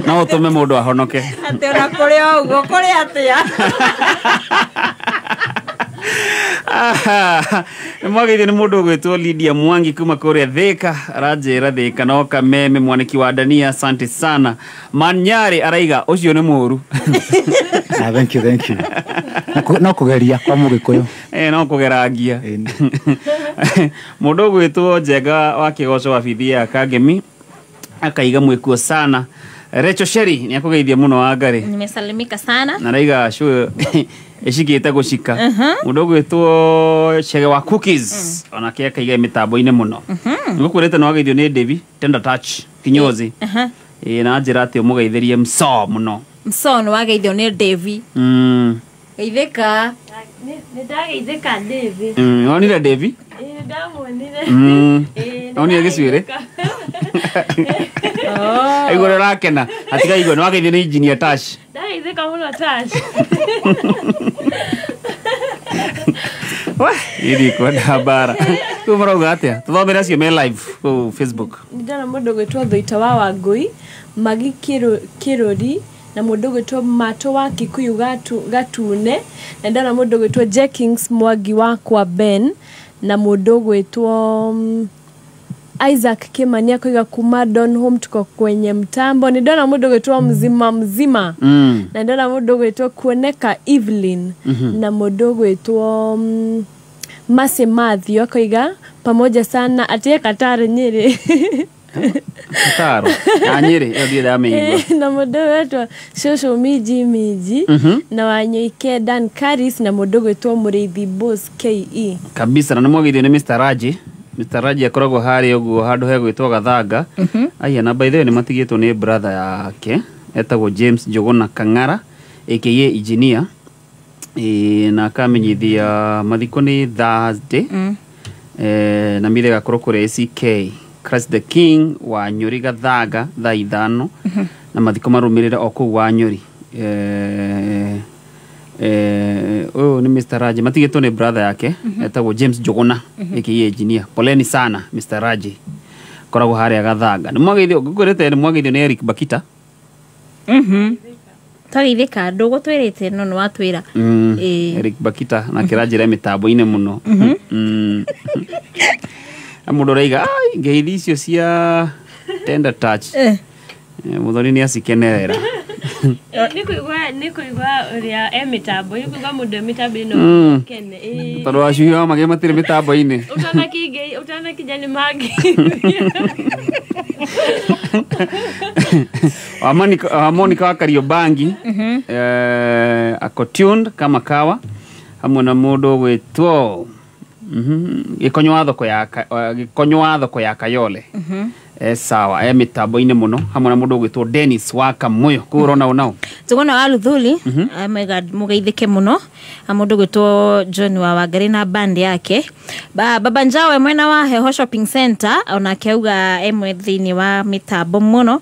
No ũtũme mũndũ ahonoke. Atĩ ona kũrĩ o ũguo kũrĩ atĩa? Nĩ mwageithio nĩ mũndũ ũgwĩtwo Lydia Mwangi kuma kũrĩa Thika. Aranjĩra Thika no Kameme mwaniki wa Dania, asante sana. Manyarĩ araiga ũcio nĩ mũũru. Thank you, thank you. No kũgeria kwa mũgĩkũyũ. No kũgerangia. Mũndũ ũgwĩtwo Njenga wa Kĩgoco wa bithi ya Kangemi akaiga mwĩkuo sana. Rachel Sherry nĩ akũgeithia mũno Wangari. Nimesalimika sana. Na araiga cũ ĩcikĩte gũcika. Mũndũ ũgwĩtwo Chege wa Cookies onake akaiga mĩtambo-inĩ mũno. Nĩgũkwĩrĩte nĩ wageithio nĩ Devi Tender Touch kinyozi. Na njĩra atĩ ũmũgeithĩrie mso mũno. Mso nĩ wageithio nĩ Devi. Geithĩka. Nĩ ndageithĩka Devi. Wonire Devi? Ĩĩ ndamuonire. Wonire gĩcuĩrĩ? Aigua ũrĩa ũrakena. Atigaigua nĩ wageithio nĩ engineer Tash. Ndageithĩka mũno Tash. We, ĩri kwenda mbara. Kũu marauga atĩa? Tũthomere acio me live kũu Facebook. Ndĩrona mũndũ ũgwĩtwo Thuita wa Wangũi, Magi Kĩrũri, na mũndũ ũgwĩtwo Matũ wa Kikuyu Gatune, na ndĩrona mũndũ ũgwĩtwo Jenkins Mwangi wa kwa Ben, na mũndũ ũgwĩtwo Isaac Kimani akoiga kuma Donholm tuko kwenye mtambo. Nĩ ndona mũndũ ũgwĩtwo Mzima Mzima, na ndona mũndũ ũgwĩtwo Kuoneka Evelyn, na mũndũ ũgwĩtwo Masi Mathew akoiga pamoja sana atie Kataro Nyeri. Kataro ya Nyeri ĩyo ndirĩ ndamĩigua. Na mũndũ wetwo Shosho Miji Miji na Wanyoike Dan Karis na mũndũ gwĩtwo Mũrĩithi Boss KE. Kabisa na nĩmwageithio nĩ Mr. Raji. Mr. Raji akoragwo harĩa ũguo handũ hegwĩtwo Gathanga. Aya na by the way nĩ matigĩtwo nĩ brother yake etagwo James Njuguna Kang'ara aka engineer. Na akamenyithia mathiko nĩ Thursday. Na mithe gakorwo kũrĩa ACK Christ the King wa Nyũri Gathanga thaa 5 na mathiko marũmĩrĩre o kũu wa Nyũri. Ũyũ nĩ Mr. Raji matigĩtwo nĩ brother yake etagwo James Njuguna aka engineer. Poleni sana Mr. Raji koragwo harĩa Gathanga. Nĩmwageithio ngũkwĩrĩte nĩmwageithio nĩ Eric Bakita. Twageithĩka ndũgũtwĩrĩte no nĩ watwĩra. Eric Bakita na kĩranjĩra mĩtambo-inĩ mũno. Na mũndũ ũraiga ngeithi icio cia tender touch mũthoni nĩ acikenerera. Nĩ kũigua ũrĩa e mĩtambo nĩ kũigua mũndũ e mĩtambo-inĩ no kene. Tondũ acuhi wa magĩ matirĩ mĩtambo-inĩ. Ũtanakinya nĩ mangĩ. Wa Monica wa Kariobangi ako tuned kama kawa hamwe na mũndũ gwĩtwo Gĩkonyo wa thoko ya Kayole. Sawa mĩtambo-inĩ mũno hamwe na mũndũ ũgwĩtwo Dennis wa Kamũyũ kũu ũrona ũnao Njuguna wa Luthuli mũgeithĩke mũno mũndũ ũgwĩtwo John wa Wangari na band yake. Baba Njawe mwena wa Heho Shopping Center onake auga emwe thĩinĩ wa mĩtambo mũno.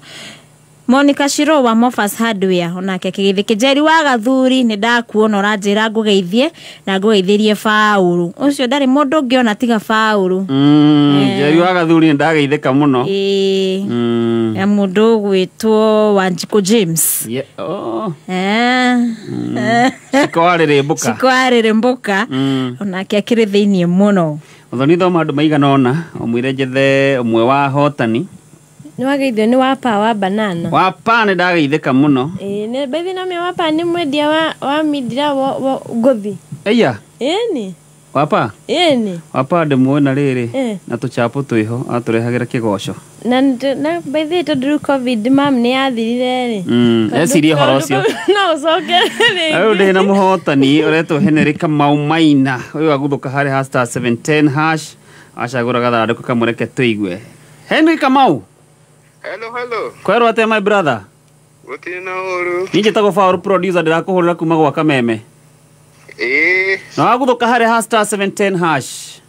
Monica Shiro wa Mofas Hardware onake akĩgeithĩke. Njeri wa Gathuri nĩ ndakuona ũranjĩra ngũgeithie na ngũgeithĩrie Faulu ũcio ndarĩ mũndũ ũngĩona tiga Faulu. Njeri wa Gathuri nĩ ndageithĩka mũno. Ya mũndũ ũgwĩtwo Wanjikũ James. Ciko arĩrĩmbũka. Ciko arĩrĩmbũka onake akĩrĩ thĩinĩ mũno. Mũthoni thoma andũ maigana ũna ũmwĩre njethe ũmwe wa hotani. Nĩ wageithio nĩ wapa wa banana. Wapa nĩ ndageithĩka mũno. Nĩ baithi na wapa nĩ mwendia wa mindira wa ngothi. Eya. Ĩni. Wapa? Ĩni. Wapa ndĩmuona rĩrĩ na tũchapo twĩho atũrehagĩra kĩgoco. Na baithi tondũ rĩu COVID mam nĩ yathirire rĩ. Ecirie ũhoro ũcio. No ũcoke rĩngĩ. Rĩu ndĩ na mũhotani ũretwo Henry Kamau Maina ũyũ aguthũka harĩ ha star 710 hash acagũra gathandũkũ kamwe reke tũigue. Henry Kamau. Hello, hello. Kwero atia my brother? Gũtirĩ na ũru. Niĩ njĩtagwo Faulu producer ndĩrakũhũrĩra kuma gwa Kameme. Na wagũthũka harĩ ha star 710 hash.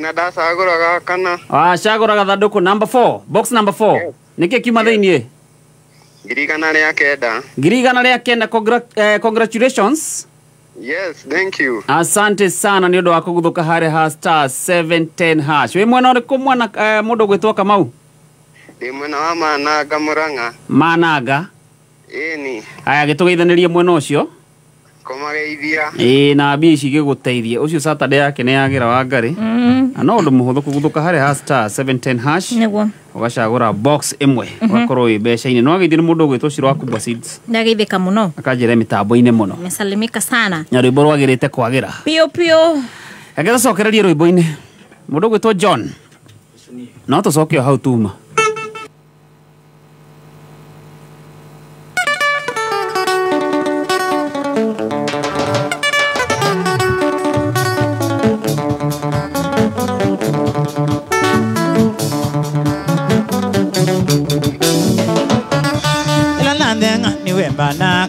Na ndacagũra gakana. Wacagũra gathandũkũ number 4, box number 4. Nĩkĩ kiuma thĩiniĩ? 109. 109. Congratulations. Yes, thank you. Asante sana nĩ ũndũ wa kũguthũka harĩ ha star 710 hash. Wĩ mwena ũrĩkũ mwana mũndũ ũgwĩtwo Kamau? Ndĩ mwena wa Mananga Murang'a. Mananga? Ĩni. Aya gĩtũgeithanĩrie mwena ũcio. Kũmageithia. Na mbia ici igĩgũteithie. Ũcio Saturday yake nĩ yagĩra Wangari. Na no ũndũ mũhũthũ kũguthũka harĩ ha star 710 hash. Nĩguo. Ũgacagũra box ĩmwe ũgakorwo wĩ mbeca-inĩ. Nĩ wageithio nĩ mũndũ ũgwĩtwo Shiro wa Kubwa Seeds. Ndageithĩka mũno. Akanjĩra mĩtambo-inĩ mũno. Mesalimika sana. Na rwĩmbo rwagĩrĩte kwagĩra. Pio pio. Reke tũcokererie rwĩmbo-inĩ. Mũndũ ũgwĩtwo John. No tũcoke o hau tuma.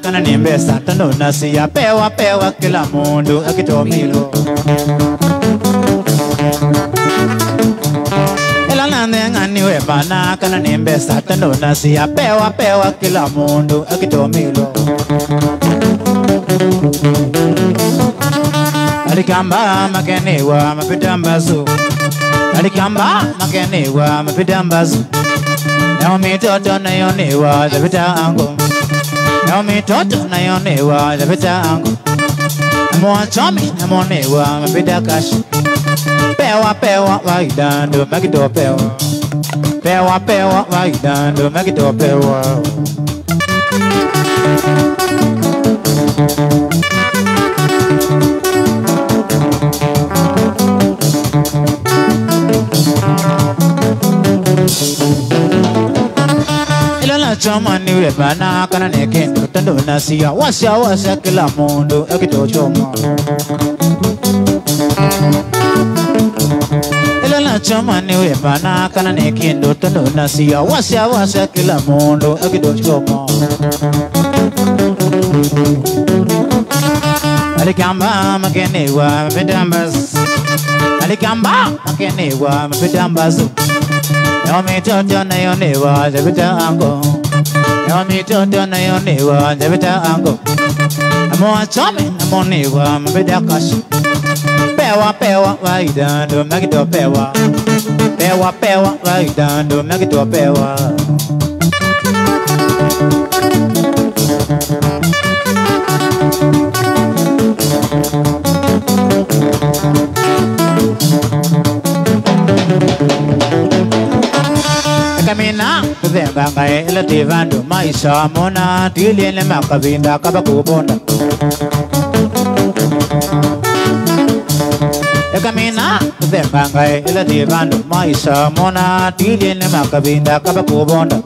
Kana ni mbesa tando nasi pewa pewa kila mundu akitomilo ela nande ngani we bana kana ni mbesa tando nasi pewa pewa kila mundu akitomilo alikamba makenewa mapitambazu alikamba makenewa mapitambazu na mitoto nayonewa zapitango. No me toto na yonewa zapita angu. Mwanchomi na monewa mapita kash. Pewa pewa waidando magito pewa. Pewa pewa waidando magito pewa. Niwe mana kana neke tando nasia washa washa kila mundu akitochoma ila na choma niwe mana kana neke tando nasia washa washa kila mundu akitochoma alikamba makenewa mapendambas alikamba makenewa mapendambazo yomitoto na yonewa zebita ango yomitoto na yonewa zebita ango amoachome amoniwa mapendakashi pewa pewa waidando magito pewa pewa pewa waidando magito pewa Kamina kuthemba ngai ila ti vandu maisha mona tiliene makavinda kabakubonda Kamina kuthemba ngai ila ti vandu maisha mona tiliene makavinda kabakubonda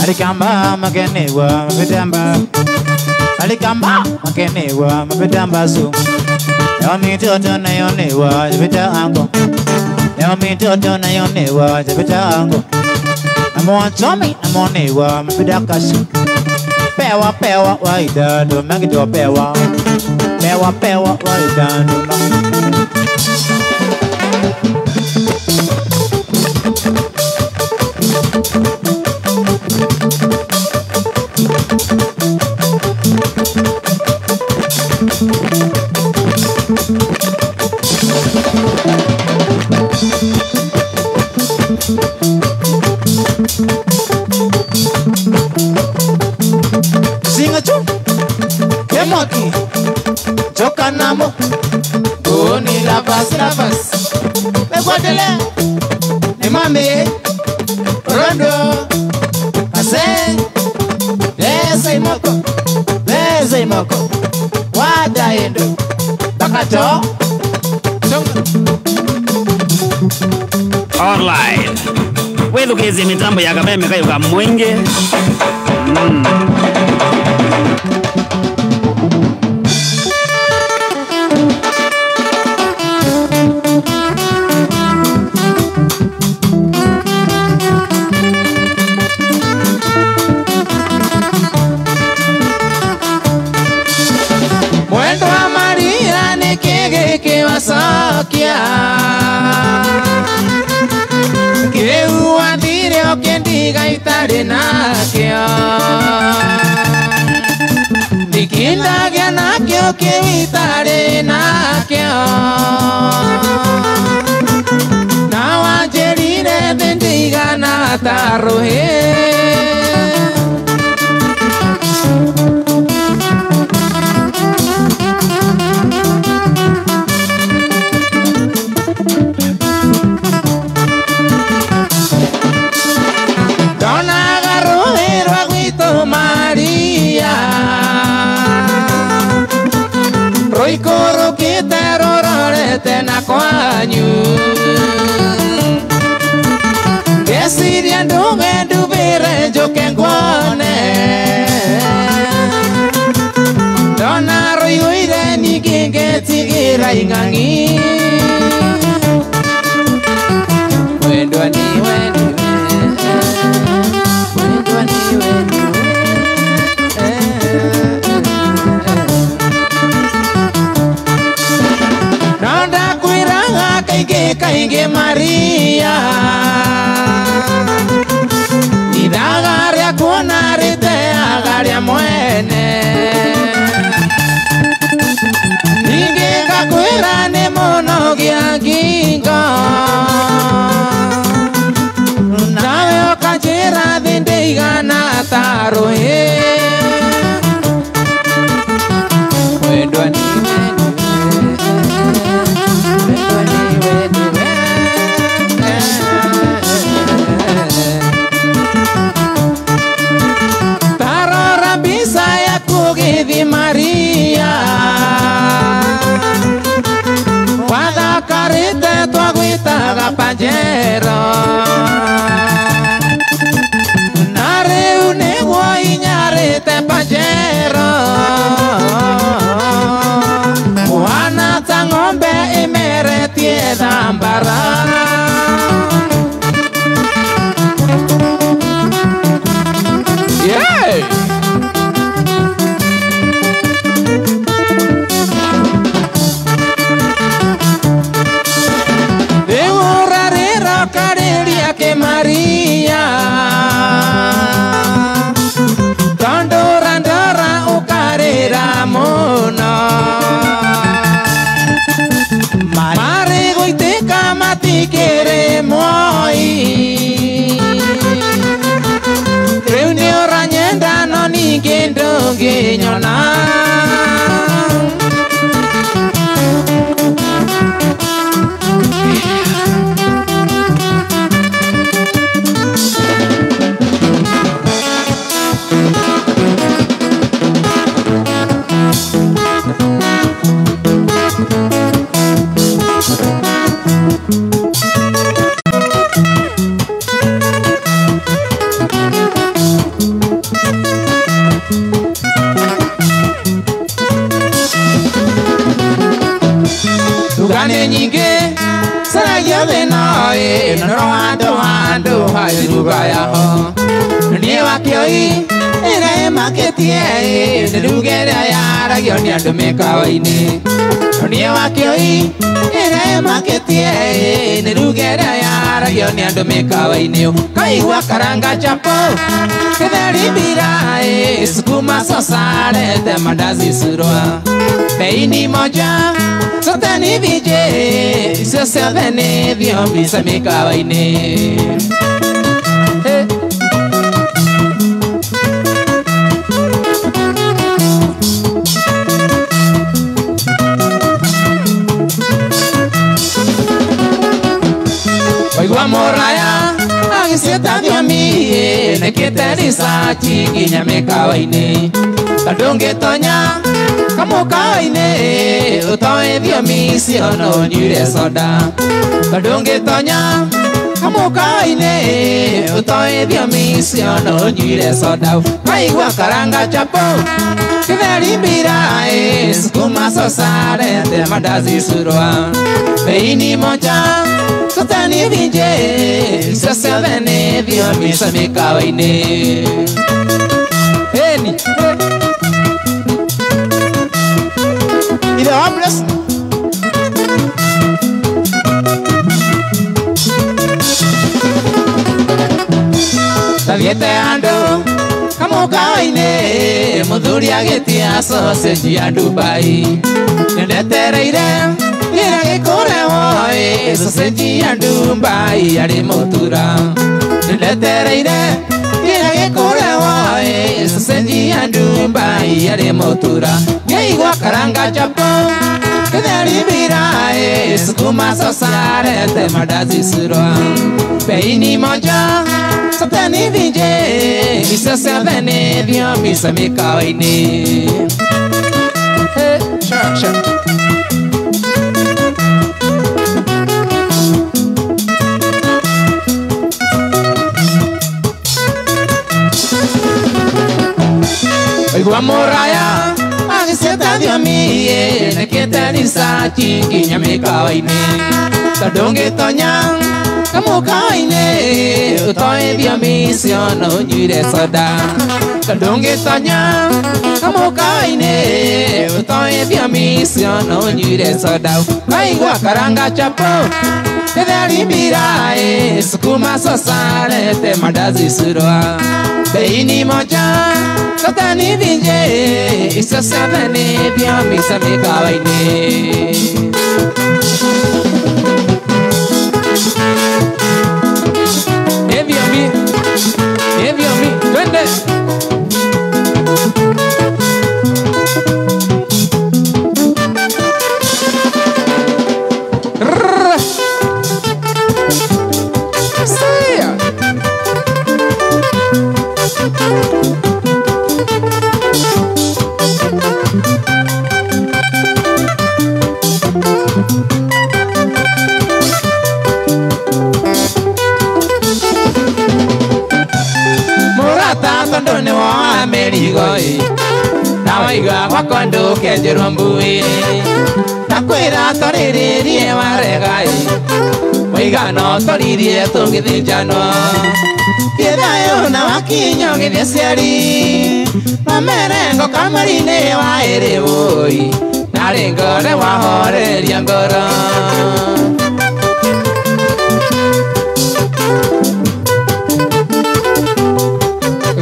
Alikamba makenewa mapitamba Alikamba makenewa mapitamba zu Yomitoto na yonewa zebita ango Yomitoto na yonewa zebita ango Amoachomi amonewa mapidakashi Pewa pewa waidando magito pewa Pewa pewa waidando magito Singa chu Kemaki Jokanamo Goni lavas lavas Megwadele Nemame Rondo Ase Beza imoko Beza imoko Wada endo Bakato Alright. Wethukizie mitambo ya kameme kayo ka mwingi. Mwendo wa Maria ni kigiki wacokia Kĩu wathire ũkĩndiga itarĩ nakĩo Ndikindagĩa nakĩo kĩu itarĩ nakĩo Na wanjĩrire thĩ ndigana ta rũhĩ Maria Roikorokite rororete na kwanyu Ngeciria ndume ndubire njuke nguone Ndona rũiyũire ningĩ ngetigĩra ing'ang'i Wendwa niwe niwe Wendwa niwe niwe Nanda kwiraga kaingĩ kaingĩ Maria Ithaga rĩa kuona rĩteaga rĩa mwene Ningĩ ngakwĩra nĩ mũnogia ngingo Nawe ũkanjĩra thĩ ndĩigana ta rũhĩ Wendwa niwe niwe niwe niwe Tarora mbica yaku gĩthiĩ Maria Wathakarĩte twagwĩtaga Pajero. Ũikarĩte Pajero Muhana ta ng'ombe imeretie thambara. Yeah! Rĩu ũrarĩra ũkarĩria kĩmaria tondũ ũrandora ũkarĩra mũno marĩ gũitĩka matikĩrĩ moi rĩu nĩ ũranyenda no ningĩ ndũngĩnyona. Lugane nyingĩ caragia thĩna ĩ noro handũ handũ harĩ lugha yaho niĩ wakĩoi ĩrĩa ĩmakĩtie ĩ nĩ lugha ĩrĩa yaragio nĩ andũ mĩkawa-inĩ niĩ wakĩoi ĩrĩa ĩmakĩtie ĩ nĩ lugha ĩrĩa yaragio nĩ andũ mĩkawa-inĩ kaigua karanga chapo gĩtheri mbira ĩ sukuma sosa rete mandazi surwa bei ni moja sote ni VJ icio ciothe nĩ thiomi cia mĩkawa-inĩ. Hey. Waigua mũraya agĩciĩta thiomi nĩkĩte ricaci nginya mĩkawa-inĩ tondũ ũngĩtonya kamũkawa-inĩ ũtoĩ thiomi icio no ũnyuire soda tondũ ũngĩtonya kamũkawa-inĩ ũtoĩ thiomi icio no ũnyuire soda kaigua karanga chapo gĩtheri mbira ĩ sukuma sosa rete mandazi surwa bei ni moja sote ni VJ icio ciothe nĩ thiomi cia mĩkawa-inĩ. Eni Ile homeless Tathiĩte handũ kamũkawa-inĩ mũthuri agĩtia sausage ya Dubai nĩndetereire ĩrĩa gĩkũrehwo ĩ sausage ya Dubai yarĩ mũtura nĩndetereire ĩrĩa gĩkũrehwo ĩ sausage ya Dubai yarĩ mũtura ngĩigua karanga chapo gĩtheri mbira ĩ sukuma sosa rete mandazi surwa bei ni moja sote ni VJ icio ciothe nĩ thiomi cia mĩkawa-inĩ. Hey, sure, sure. Waigua mũraya agĩciĩta thiomi nĩkĩte ricaci nginya mĩkawa-inĩ tondũ ũngĩtonya kamũkawa-inĩ ũtoĩ thiomi icio no ũnyuire soda tondũ ũngĩtonya kamũkawa-inĩ ũtoĩ thiomi icio no ũnyuire soda kaigua karanga chapo gĩtheri mbira ĩ sukuma sosa rete mandazi surwa bei ni moja sote ni VJ icio ciothe nĩ thiomi cia mĩkawa-inĩ. Thiomi, twende. Sia. Murata tondu ni wa na mĩrigo ĩ na waiga gwakwa ndũkenjerwo mbui ndakwĩra twarĩrĩrie warega ĩ waiga no tũririe tũgĩthĩnjanwo Kĩthayũ na wakinyo gĩthiĩ ciari mamerengo kamari-inĩ wa ĩrĩ wũi narĩ ngore wahoreria ngoro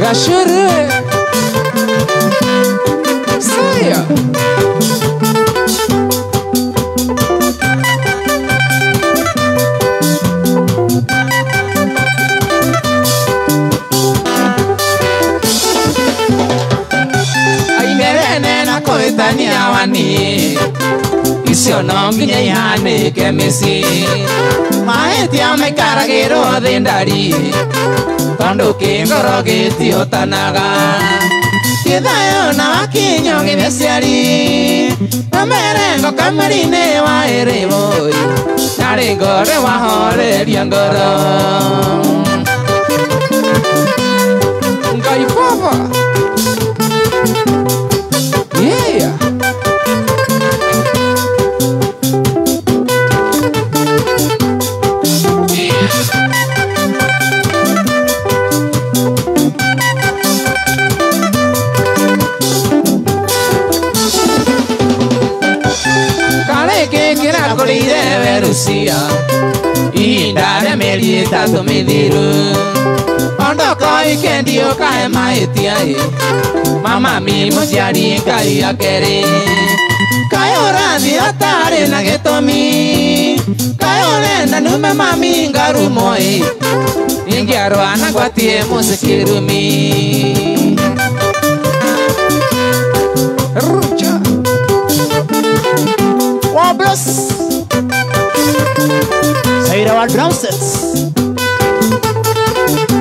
Gashuru Saya Aingerene na koetania wani icio no nginya ihanĩke mĩciĩ mahĩtia maikaragĩrwo thĩ ndari tondũ kĩngoro gĩtiotanaga Kĩthayũ na wakinyo gĩthiĩ ciari mamerengo kamari-inĩ wa ĩrĩ wũi narĩ ngore wahoreria ngoro Ngai baba Yeah. Kareke kĩrakũrĩire werucia ihinda rĩa mĩeri ĩtatũ mĩthiru ondoko ikendio kae mahĩtia ĩ mama mi mũciari Ngai akerĩ kaĩ ũrathiĩ ũtarĩ na gĩtũmi kaĩ ũrenda nume mami ngarumo ĩ ingĩarũa na ngwatie mũciĩ kĩrumi Rucha Wablos Saira wa drum sets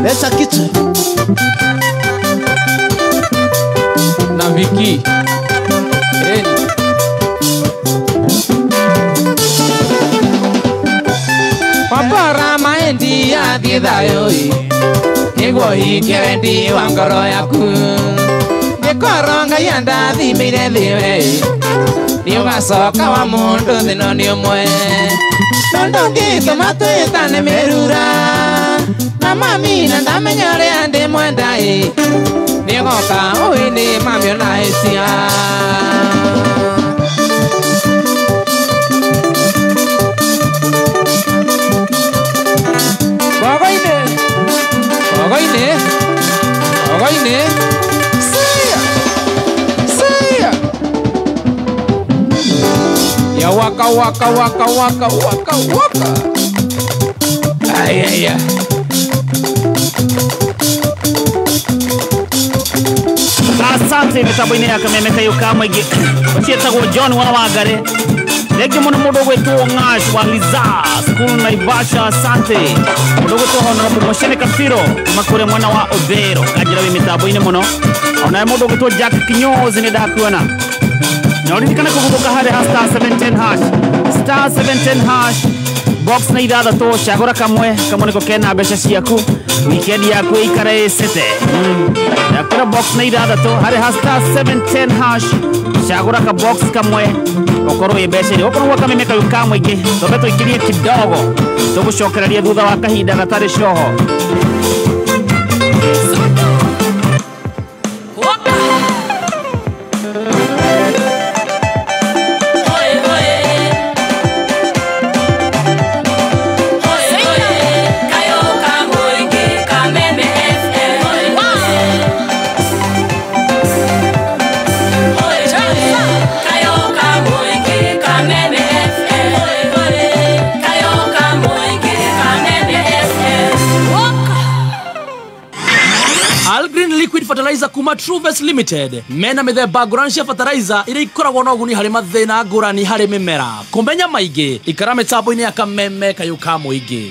Leta kitu na Viki Eni Papara maendi athiĩ thayũ ĩ nĩguo ũhingie wendi wa ngoro yaku ngĩkorwo Ngai andathimĩire thĩ we nĩũgacoka wa mũndũ thĩno nĩ ũmwe tondũ ngĩtũma twĩtane mĩrura na mami na ndamenya ũrĩa ndĩmwenda ĩ nĩũgoka ũĩ nĩ mami ona ĩtia Bogoine Bogoine Bogoine Sia Sia Ya waka waka waka waka waka waka Ay ay ay Asante mitambo-inĩ ya kameme kayũ ka mũingĩ ũciĩtagwo John wa Wangari rĩngĩ mũno mũndũ ũgwĩtwo Ng'ash wa Liza School Naivasha asante mũndũ ũgwĩtwo Honorable Moshene Kapiro kuma kũrĩa mwena wa Odhero kanjĩra wĩ mĩtambo-inĩ mũno onawe mũndũ ũgwĩtwo Jack Kinyozi nĩ ndakuona na ũririkane kũguthũka harĩ ha star 710 hash star 710 hash box na ithathatũ cagũra kamwe kamwe nĩko kena mbeca ciaku weekend yaku ĩikare ĩcete yakũra box na ithathatũ harĩ ha star 710 hash cagũra ka box kamwe ũkorwo wĩ mbeca iria ũkorwo kameme kayũ ka mũingĩ twambe tũingĩrie kidogo tũgũcokereria thutha wa kahinda gatarĩ coho. Fertilizer kuma Truves Limited mena mĩthemba ngũrani cia fertilizer iria ikoragwo na ũguni harĩ mathĩna ngũrani harĩ mĩmera. Kũmenya maingĩ ikara mĩtambo-inĩ ya kameme kayũ ka mũingĩ.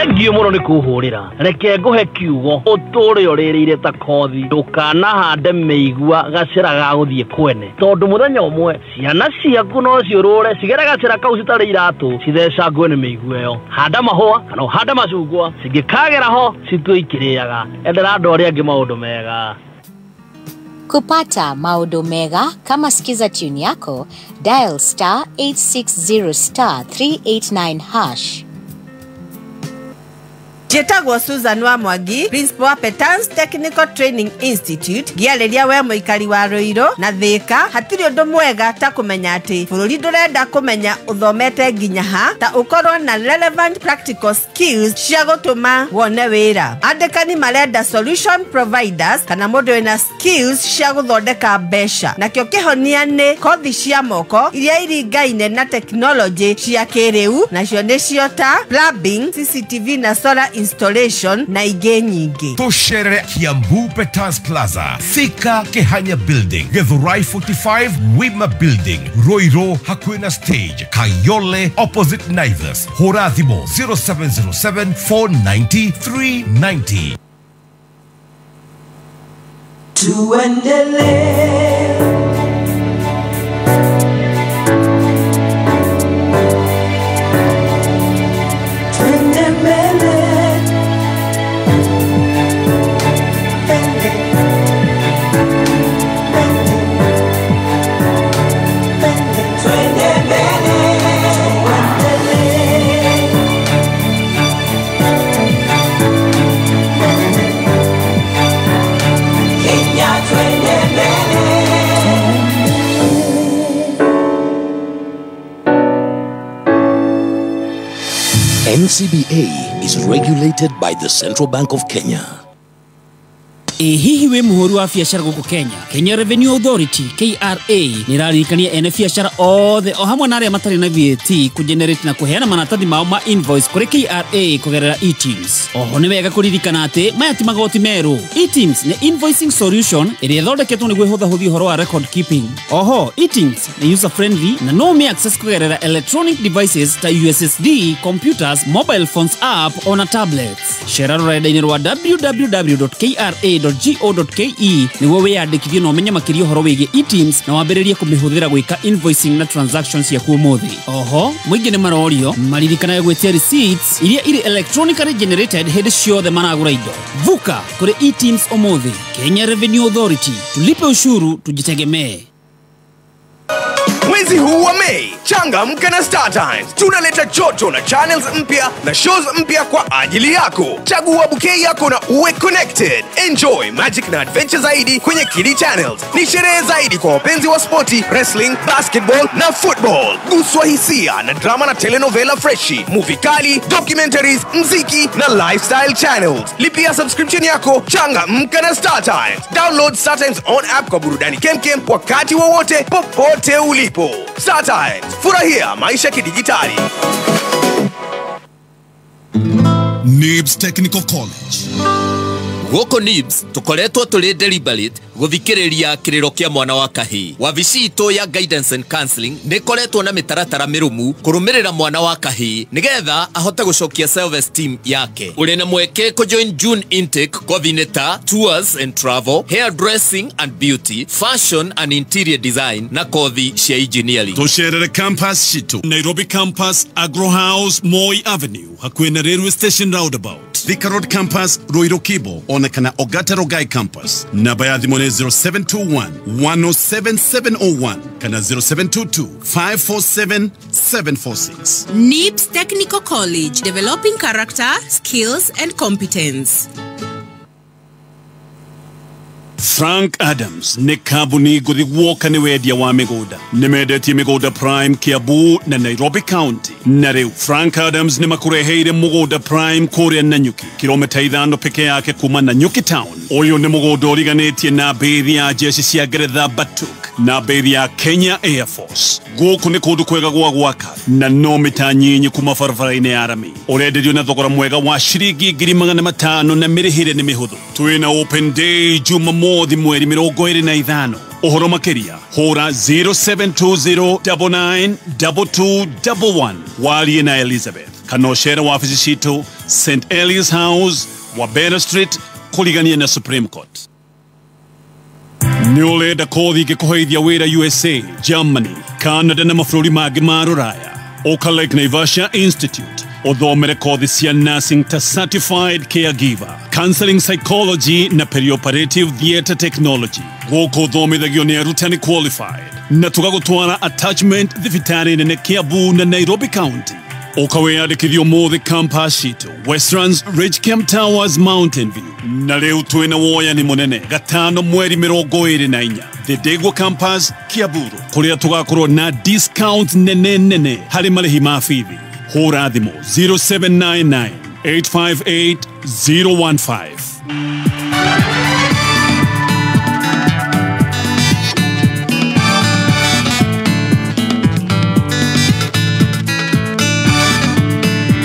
Thengiũ mũno nĩ kũhũrĩra. Reke ngũhe kiugo ũtũre ũrĩrĩire ta kothi. Ndũkanahande mĩigua gacĩra ga gũthiĩ kwene, tondũ mũthenya ũmwe ciana ciaku no ciũrũre cigere gacĩra kau citarĩ iratũ cithecangwe nĩ mĩigua ĩyo. Handa mahũa kana ũhande macungwa, cingĩkagera ho citue ikĩrĩaga. Endera andũ arĩa angĩ maũndũ mega. Kupata maodo mega kama Skiza tune yako, dial star 860 star 389 hash. Njĩtagwo Susan wa Mwangi, principal wa Petans Technical Training Institute, ngĩarĩria we mũikari wa Ruiru na Thika. Hatirĩ ũndũ mwega ta kũmenya atĩ bũrũri ndũrenda kũmenya ũthomete nginya ha, ta ũkorwo na relevant practical skills cia gũtũma wone wĩra. Andĩkani marenda solution providers kana mũndũ wĩna skills cia gũthondeka mbeca. Nakĩo kĩhonia nĩ kothi cia moko iria iringaine na technology cia kĩrĩu, nacio nĩcio ta plumbing, CCTV na solar installation na ingĩ nyingĩ. Tũcerere Kiambu Petans Plaza, Thika Kehanya Building, Githurai 45 Wima Building, Ruiru hakuhĩ na stage, Kayole opposite Naivas. Hũra thimũ 0707 490 390. Tuendelee. Twende mbele. NCBA is regulated by the Central Bank of Kenya. Ĩ hihi wĩ mũhũri wa biacara gũkũ Kenya? Kenya Revenue Authority KRA nĩ ĩraririkania ene biacara othe o hamwe na arĩa matarĩ na VAT kũgenerate na kũheana maratathi mao ma invoice kũrĩ KRA kũgerera eTIMS. Oho nĩ wega kũririkana atĩ maya ti magoti merũ. eTIMS nĩ invoicing solution ĩrĩa ĩthondeketwo nĩguo ĩhũthahũthie ũhoro wa record keeping. Oho eTIMS nĩ user friendly na no ũmĩ access kũgerera electronic devices ta USSD, computers, mobile phones app ona tablets. Cera rũrenda-inĩ rwa www.kra.go.ke nĩguo wĩyandĩkithie na ũmenye makĩria ũhoro wĩgiĩ eTIMS na wambĩrĩrie kũmĩhũthĩra gwĩka invoicing na transactions ciaku ũmũthĩ. Oho mũingĩ nĩ marorio maririkanage gwĩtia receipts iria irĩ electronically generated hĩndĩ ciothe maragũra indo. Vuka kũrĩ eTIMS ũmũthĩ. Kenya Revenue Authority, tulipe ushuru tujitegemee. Mwezi huu wa Mei, changamka na Star Times. Tunaleta joto na channels mpya na shows mpya kwa ajili yako. Chagua bouquet yako na uwe connected. Enjoy magic na adventure zaidi kwenye Kidi Channels. Ni sherehe zaidi kwa wapenzi wa sporti, wrestling, basketball na football. Guswa hisia na drama na telenovela freshi, movie kali, documentaries, mziki na lifestyle channels. Lipia subscription yako, changamka na Star Times. Download Star Times on app kwa burudani kemkem wakati wowote popote ulipo. Star Times, furahia maisha kidijitali. NIBS Technical College. Gũkũ NIBS tũkoretwo tũrĩ deliberate gũthikĩrĩria kĩrĩro kĩa mwana wa kahĩĩ. Wabici itũ ya Guidance and Counseling nĩ ĩkoretwo na mĩtaratara mĩrũmu kũrũmĩrĩra mwana wa kahĩĩ nĩgetha ahote gũcokia self esteem yake. Ũrĩ na mweke kũjoin June intake kothi-inĩ ta tours and travel, hair dressing and beauty, fashion and interior design na kothi cia engineering. Tũcerere campus citũ Nairobi campus, Agro House, Moi Avenue, hakuhĩ na railway station roundabout, Thika Road campus, Ruiru Kibo, onekana Ogata Rogai campus. Namba ya thimũ nĩ 0721 107 701 kana 0722 547 746. NIBS Technical College, developing character, skills and competence. Frank Adams nĩ kambuni ngũthi guoka nĩ wendia wa mĩgũnda. Nĩ mendetie mĩgũnda Prime Kiambu na Nairobi County. Na rĩu Frank Adams nĩ makũreheire mũgũnda Prime kũrĩa Nanyuki, kilomita 5 peke yake kuma Nanyuki Town. Ũyũ nĩ mũgũnda ũriganĩtie na mbĩthi ya jeshi cia Ngeretha Batuk na mbĩthi ya Kenya Air Force. Gũkũ nĩ kũndũ kwega gwa gwaka na no mita nyinyi kuma barabara-inĩ ya rami. Ũrenderio na thogora mwega wa ciringi 500,000 na mĩrĩhĩre nĩ mĩhũthũ. Twĩna open day Jumamothi mweri 25 Ũhoro makĩria hũra 0720992211 warie na Elizabeth kana ũcere wabici citũ St Elias House, Wabera Street, kũrigania na Supreme Court. Nĩ ũrenda kothi ĩngĩkũheithia wĩra USA, Germany, Canada na mabũrũri mangĩ ma rũraya? Ũka Lake Naivasha Institute ũthomere kothi cia nursing ta certified caregiver, counseling psychology na perioperative theatre technology. Gũkũ ũthomithagio nĩ arutani qualified na tũgagũtwara attachment thibitarĩ nene Kiambu na Nairobi County. Ũka wĩyandĩkithie ũmũthĩ campus citũ Westlands Ridge Camp Towers, Mountain View. Na rĩu twĩna woyani mũnene gatano mweri 24 The Degwa Campus, Kiambu, kũrĩa tũgakorwo na discount nene nene harĩ marĩhi ma bithi. Hũra thimũ 0799 858 015.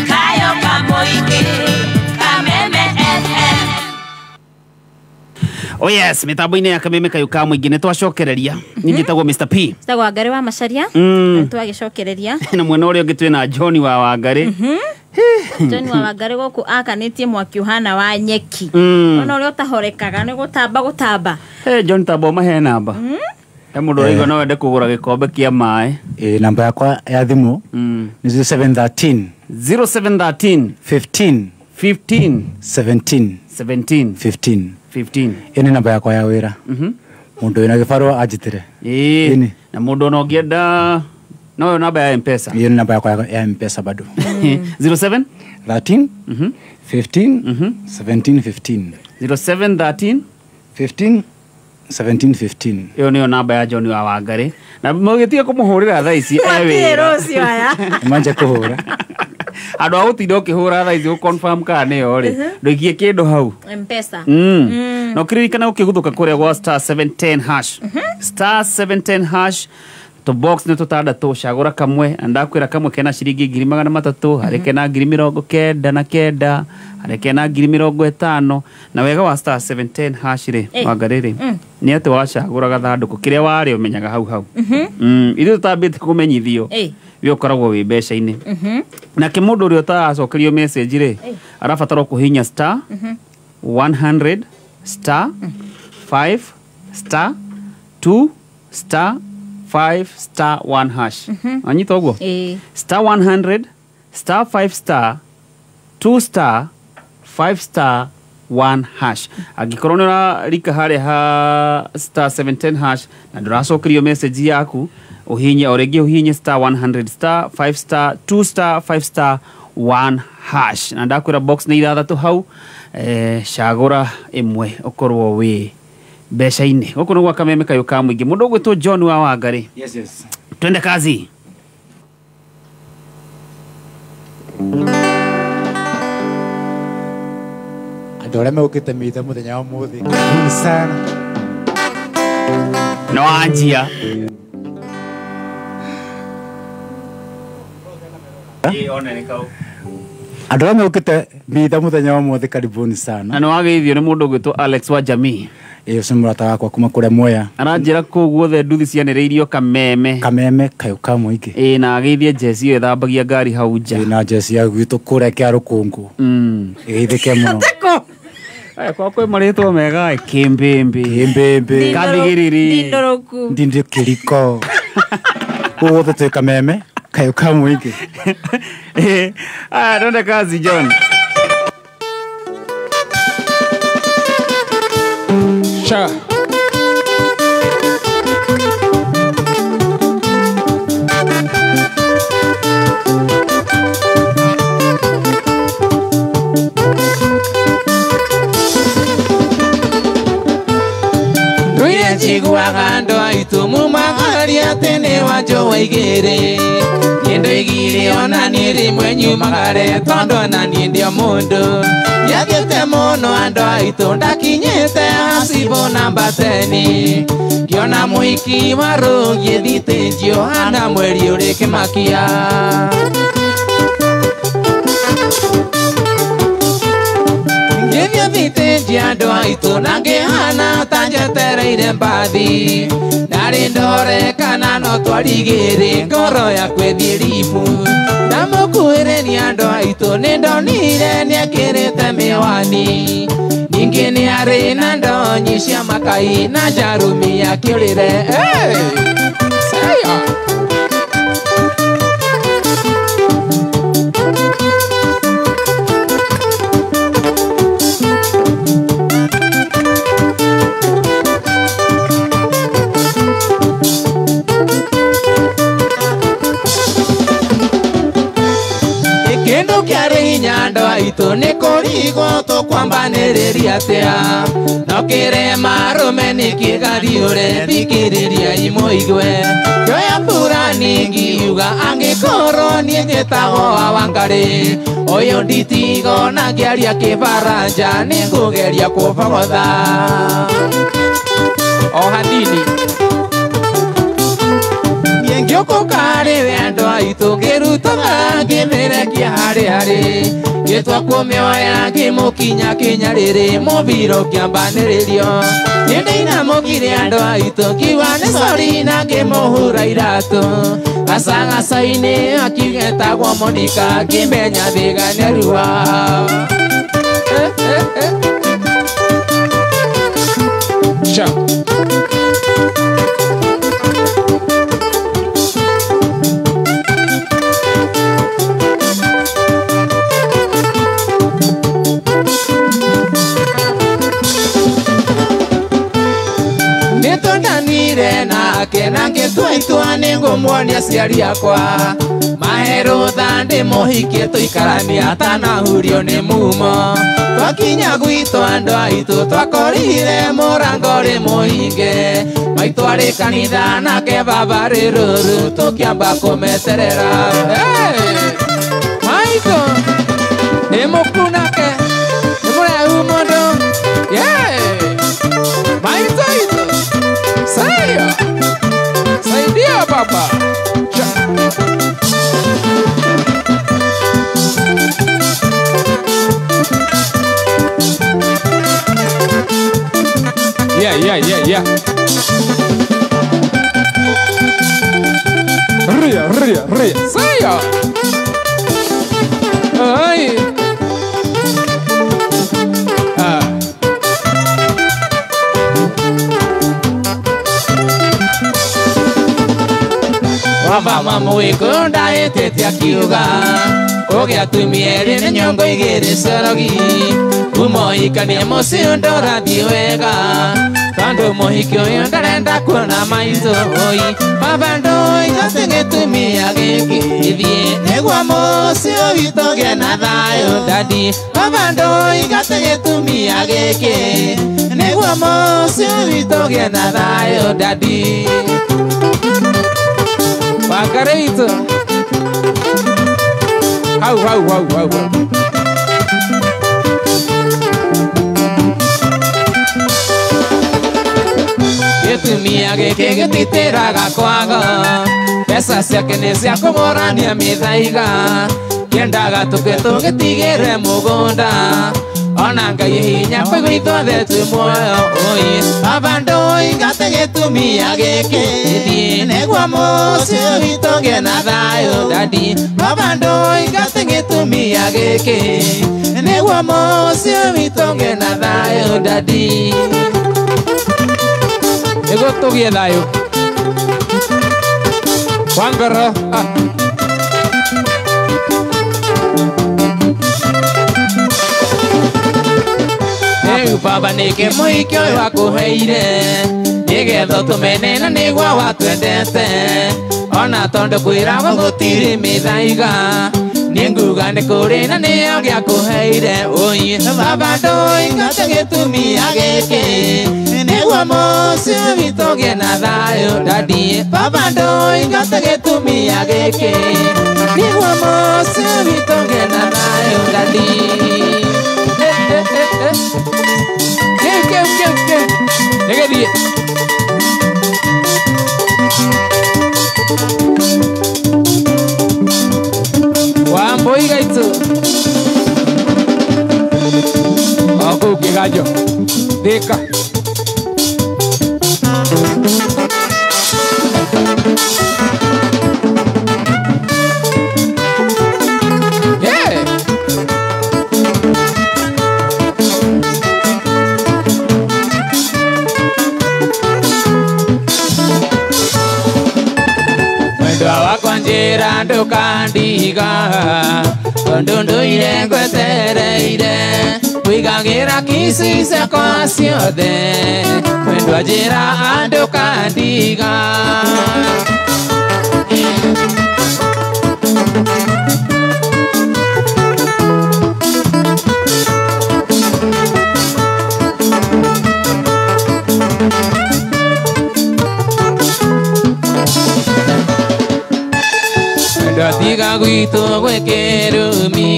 Kayo Kamoike, Kameme FM. Oh yes, mitambo-inĩ ya Kameme Kayũ ka Mũingĩ nĩ twacokereria. Niĩ njĩtagwo Mr P. Njĩtagwo Wangarĩ wa Macharia. Twagĩcokereria. Na mwena ũrĩa ũngĩ twĩna John wa Wangarĩ. John wa Wangarĩ gũkũ akanĩtie mwaki ũhana wa nyeki. Ona ũrĩa ũtahorekaga nĩ gũtamba gũtamba. Hey John, tamba ũmahe namba. He mũndũ ũraigua no wende kũgũra gĩkombe kĩa maĩ. Namba yakwa ya thimũ nĩ 0713 0713 15 15 17 17 15 15. Ĩyo nĩ namba yakwa ya wĩra. Mũndũ wĩna gĩbarũa anjĩtĩre. Ĩĩ. Na mũndũ ona ũngĩenda no yo namba ya M-Pesa. Ĩyo nĩ namba yakwa ya M-Pesa bado. 07 13 15 17 15. 07 13 15 17 15. Ĩyo nĩyo namba ya John wa Wangarĩ. Na mũgĩtiga kũmũhũrĩra thaa ici e Matirĩ wĩra. rũciũ aya. Manje kũhũra. Andũ a gũtinda ũkĩhũra thaa ici gũ-confirm kana nĩyo rĩ, ndũikie kĩndũ hau. M-Pesa. Na ũkĩririkana ũkĩguthũka kũrĩa gwa star 710 hash. Star 710 hash to box nĩ tũtandatũ, cagũra kamwe na ndakwĩra kamwe kena ciringi 300,000, harĩ kena 99,000, harĩ kena 50,000. Na wega wa star 710 hash rĩ, Wangarĩ rĩ, nĩ atĩ wacagũra gathandũkũ kĩrĩa warĩ ũmenyaga hau hau. Ithuĩ tũtambĩte kũmenyithio we ũkoragwo wĩ mbeca-inĩ. Nake mũndũ ũrĩa ũtaracokerio message rĩ, arabatara kũhihinya star 100 star 5 star 2 star 5 star 1 hash. Anyita ũguo? Star 100 star 5 star 2 star 5 star 1 hash. Angĩkorwo nĩ ũrarika harĩa ha star 710 hash na ndũracokerio message yaku, ũhihinye o rĩngĩ, ũhihinye star 100 star 5 star 2 star 5 star 1 hash. Na ndakwĩra box nĩ ithathatũ hau, cagũra ĩmwe ũkorwo wĩ mbeca-inĩ. Gũkũ nĩ gwa Kameme Kayũ ka Mũingĩ. Mũndũ ũgwĩtwo John wa Wangarĩ. Yes, yes. Twende kazi. Andũ arĩa megũkĩte mitha mũthenya wa ũmũthĩ, karibuni sana. No anjia. Andũ arĩa megũkĩte mitha mũthenya wa ũmũthĩ, karibuni sana. Na nĩ wageithio nĩ mũndũ ũgwĩtwo Alex wa Jamii. Ĩĩ, ũcio nĩ mũrata wakwa kuma kũrĩa Mwea. Aranjĩra kũu guothe nduthi cianĩrĩirio Kameme. Kameme Kayũ ka Mũingĩ. Ĩĩ, na ageithie Jesi ĩyo ĩthambagia ngari hau nja. Ĩĩ, na Jesi ya gwitũ kũrĩa kĩa rũkũngũ. Ĩgeithĩke mũno. Aya, kwa kwĩ marĩtwa mega ĩ, Kĩmbĩmbĩ. Kĩmbĩmbĩ. Kathigiriri. Ndindũrũku. Ndindũkĩriko. Kũu guothe twĩ Kameme Kayũ ka Mũingĩ. Aya, twende kazi John. Sure. Njiguaga andũ aitũ mumagaria atĩ nĩ wanjũ waigĩrĩ. Niĩ ndoigire ona niĩ rĩmwe nyumagare tondũ ona niĩ ndĩ o mũndũ. Ndiathiĩte mũno andũ aitũ ndakinyĩte hacibũ namba 10. Ngĩona mũhiki wa rũgiĩ thitĩnji ũhana mweri ũrĩ kĩmakia. Ngĩthiĩ thitĩnji andũ aitũ na ngĩhana ta njetereire mbathi ndarĩ ndore kana no twarigĩrĩ ngoro yakwa ĩthiĩ ribu ndamũkuhĩrĩria andũ aitũ nĩndonire nĩekĩrĩte mĩwani ningĩ nĩarĩ na ndonyi cia makai na njarumi akĩũrĩre. Hey! Saya! Kĩndũ kĩarĩ hinya andũ aitũ nĩ kũrigwo tũkwambanĩrĩria atĩa no kĩrema arũme nĩ kĩgariũre thikĩrĩria imũigue kĩoya burani ngiuga angĩkorwo niĩ njĩtagwo Wangarĩ ũyũ nditigo na ngĩaria kĩbaranja nĩngũgeria kũbogotha o hanini ngĩũkũka harĩ we andũ aitũ ngĩrutaga ngĩmĩrekia harĩ harĩ gĩtwa kũmĩoya ngĩmũkinya kĩnyarĩrĩ mũbira ũkĩambanĩrĩrio nĩndĩinamũkire andũ aitũ ngiuga nĩ sori na ngĩmũhura iratũ gacagaca-inĩ akiugetagwo Monica ngĩmenya thĩga nĩarua. Sha. Nĩtwendanire nake na ngĩtua itua nĩngũmuonia aciari akwa mahe rũtha ndĩmũhikie tũikaranie atanahurio nĩ mumo twakinya gwitũ andũ aitũ twakorire mũrango rĩ mũhinge maitũ arĩ kanitha nake baba rĩ rũru tũkĩamba kũmeterera. Hey! Maitũ nĩ mũkunake nĩ mũraihu mũndũ. Yeah! Maitũ aitũ Saya! Saidia baba! Cha. Yeah, yeah, yeah, yeah. Ria, ria, ria. Saya! Ai! Ah. Baba mamũĩkũyũ ndaĩtĩte akiuga ũgĩa atumia erĩ nĩ nyongo igĩrĩ corogi kuma ũhikanie mũciĩ ndũrathiĩ wega tondũ mũhiki ũyũ ndarenda kuona maitũ oi baba ndũigatĩ gĩtumia gĩkĩ ithiĩ nĩguo mũciĩ witũ ũgĩe na thayũ dadi baba ndũigatĩ gĩtumia gĩkĩ nĩguo mũciĩ witũ ũgĩe na thayũ dadi. Wangarĩ witũ hau hau hau hau hau. Gĩtumia gĩkĩ gĩtitĩraga kwaga mbeca ciake nĩ cia kũgũrania mĩthaiga kĩendaga tũkue tũgĩtigĩre mũgũnda ona Ngai hinya kũigua ithuothe twĩ muoyo oi baba ndũingate gĩtumia gĩkĩ ithiĩ nĩguo mũciĩ witũ ũgĩe na thayũ dadi baba ndũingate gĩtumia gĩkĩ nĩguo mũciĩ witũ ũgĩe na thayũ dadi nĩguo tũgĩe thayũ Wangara. Rĩu baba nĩkĩ mũhiki ũyũ akũheire nĩgetha ũtũmene na nĩguo watwendete ona tondũ kwĩragwo gũtirĩ mĩthaiga nĩnguga nĩ kũrĩ na nĩyo gĩakũheire oi baba ndũingate gĩtumia gĩkĩ nĩguo mũciĩ witũ ũgĩe na thayũ dadi baba ndũingate gĩtumia gĩkĩ nĩguo mũciĩ witũ ũgĩe na thayũ dadi. Kĩu kĩu kĩu kĩu nĩgĩthiĩ. Wambui gaitu o kũu kĩganjo Thika. Yeah. Mwendwa wakwa njĩra ndũkandiga tondũ ndũire ngwetereire wigagĩra kici ciakwa ciothe mwendwa njĩra ndũkandiga. Tiga gwitũ gwĩ kĩrumi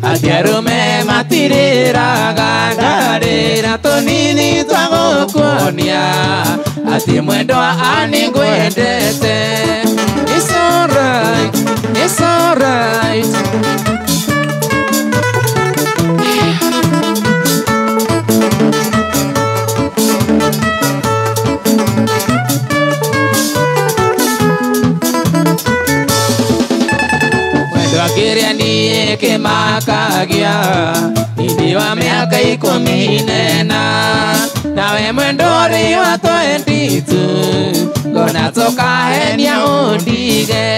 atĩ arũme matirĩraga ndarĩra tũnini twa gũkuonia atĩ mwendwa nĩngwendete. It's alright, it's alright. Kĩrĩa niĩ kĩmakagia indi wa mĩaka 14 nawe mwendwa ũrĩ wa 22 ngona tũkahenia ũndige.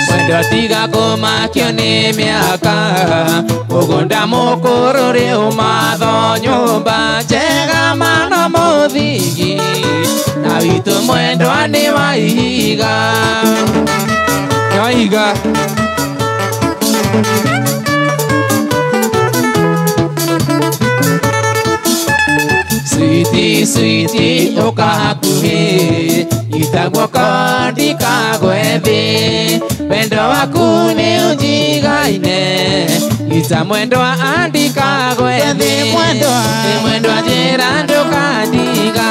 Mwendwa tiga kũmakio nĩ mĩaka mũgũnda mũkũrũ rĩu matho nyũmba njega mano mũthingi na witũ mwendwa nĩ wa ihiga. Nĩ wa ihiga. Sweetie, sweetie, ũka hakuhĩ nyita guoko ndikagwe thĩ wendo waku nĩ ũnjigaine nyita mwendwa andikagwe thĩ mwendwa njĩra ndũkandiga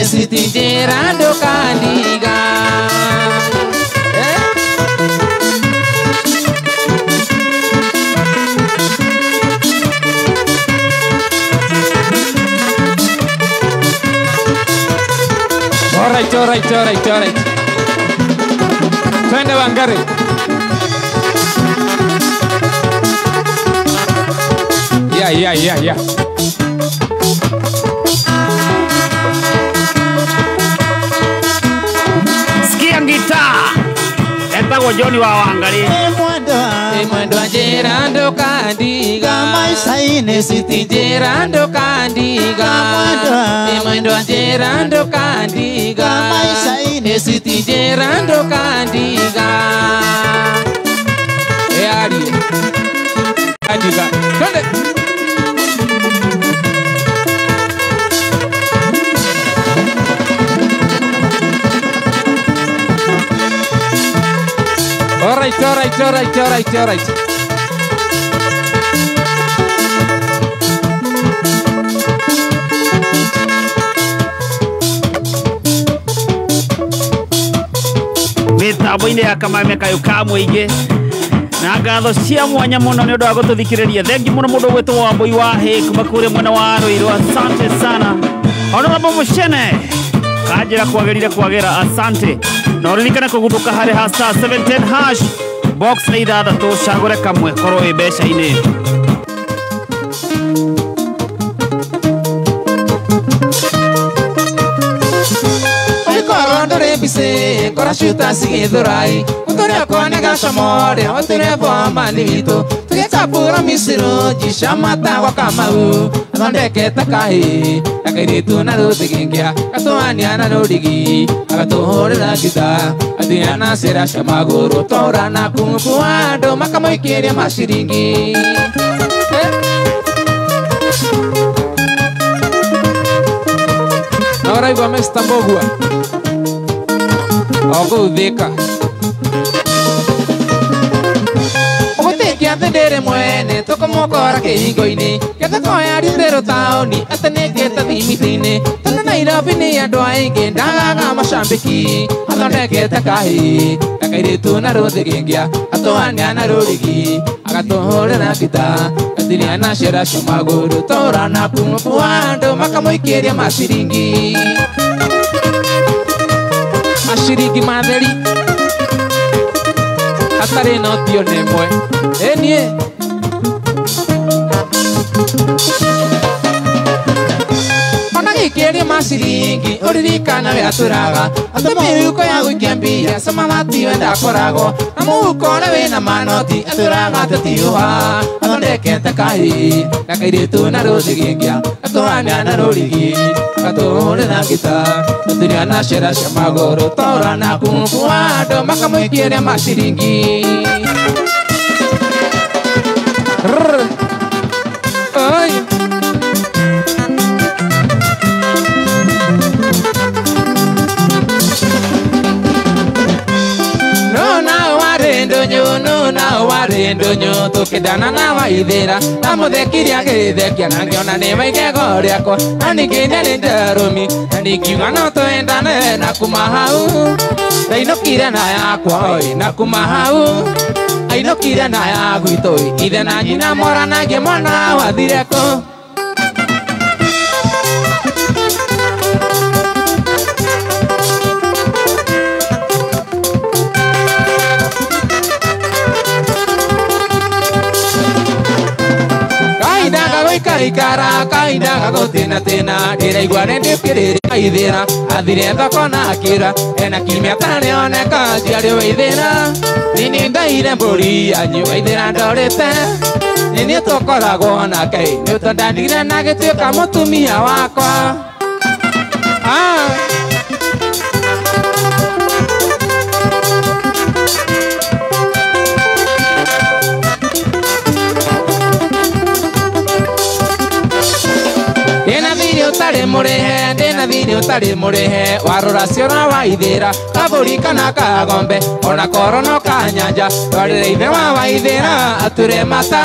sweetie njĩra ndũkandiga. Alright, alright, alright, alright. Twende Wangari. Yeah, yeah, yeah, yeah. Sikia gitaa. Etagwo John wa Wangari. Mwendwa njĩra ndũkandiga sweetie njĩra ndũkandiga mwendwa njĩra ndũkandiga sweetie njĩra ndũkandiga. Earie kandiga twende. Alright, alright, alright, alright, alright. Mĩtambo-inĩ ya Kameme kayũ ka mũingĩ na ngatho cia mwanya mũno nĩ ũndũ wa gũtũthikĩrĩria. Thengi mũno mũndũ ũgwĩtwo Wambũi wa Hĩ kuma kũrĩa mwena wa Ruiru, asante sana. Honorable Mushene kanjĩra kwagĩrire kwagĩra, asante. Na ũririkane kũgundũka harĩ ha star 710 hash box nĩ 6 cagũre kamwe korwo wĩ mbeca-inĩ. Ndũrĩ mbicĩ kora shuta cigĩthũrai ũtũrĩa kwanega comore ũtũrĩa boma nĩ witũ tũgĩkabũra micirũ njica matagwa Kamau athondekete kahĩ gakairĩtu na rũthigĩngĩa gatũania na rũrigi agatũhũrĩra ngita athiana cĩra cia magũrũ tũra na kumukua andũ makamũikĩria maciringi. Na ũraigua Mr. Mbũgua o kũu Thika. Ũgũtĩkia Thĩ ndĩrĩ mwene tũkũmũkora kĩhingo-inĩ Gĩthoko ya rithĩrwo taũni atanĩkĩte thimiti-inĩ Tondũ Nairobi nĩ andũ aingĩ ndagaga macambĩki athondekete kahĩ na kairĩtu na rũthĩgĩngĩa atũania na rũrigi agatũhũrĩra ngita gatiria na ciara cia magũrũ tũra na kumũkua andũ makamũikĩria maciringi maciringi matheri hatarĩ noti ona ĩmwe ĩniĩ ona gĩikĩria maciringi ũririkana we atũraga atĩ mĩhuko ya gũikia mbia samawati we ndakoragwo na mũhuko ũrĩa wĩna manoti atũraga atĩ ti ũha athondekete kahĩ na kairĩtu na rũthĩgĩngĩa atũania na rũrigi agatũhũrĩra ngita gatiria na ciara cia magũrũ tũra na kumũkua andũ makamũikĩria maciringi. Ay. Ndonyo tukidana na waithira na muthekiria agĩthekia na ngĩona nĩ waigego rĩakwa na ningĩ nĩarĩ ndarũmi na ningiuga no twendane na kuma hau ndainũkire na yakwa oi na kuma hau ainũkire na ya gwitũ ithe na nyina moranagie mwana wathire kũ. Ikara kainda gagũtĩna tĩna ndĩraigua nĩ ndĩkĩrĩria ithĩra athire thoko na akĩra ena kimia tarĩoneka njiarĩ waithĩra nini ndaire mbũri yanyu waithĩra ndorĩte nini tũkoragwo nake nĩ ũtondanire na gĩtuĩka mũtumia wakwa. Ndĩna ndĩna thirĩ ũtarĩ mũrĩhe warora ciora waithĩra kabũri kana kagombe ona korwo no kanyanja twarĩre ithe wa waithĩra ature mata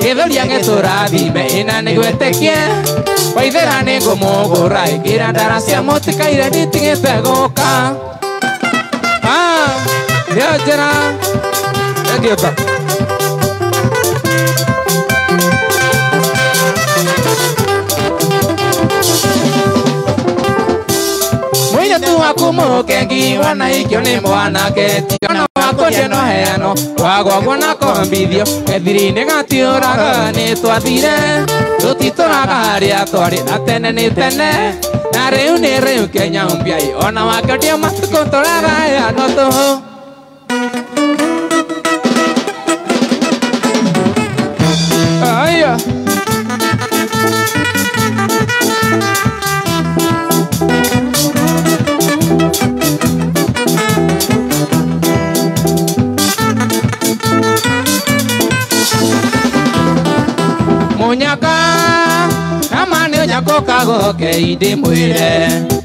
gĩthũria gĩtũrathime ĩna nĩgwĩtĩkie waithĩra nĩngũmũgũra ĩngĩra ndara cia mũtikaire nditigĩte gũka. Nĩyo njĩra ĩngĩũka. Mũirĩtu waku mũkengi wanaikio nĩ mwanake tiona wakũndie no heano wagwagwo na kombithio gethiri-inĩ gatiũraga nĩ twathire tũtitũraga harĩa twarĩ na tene nĩ tene na rĩu nĩ rĩu Kenya mbiai ona wakĩondia matukũ tũraga heano tũhũ. Aya. Munyaka kama nĩ ũnyako kagoke ndĩmwĩre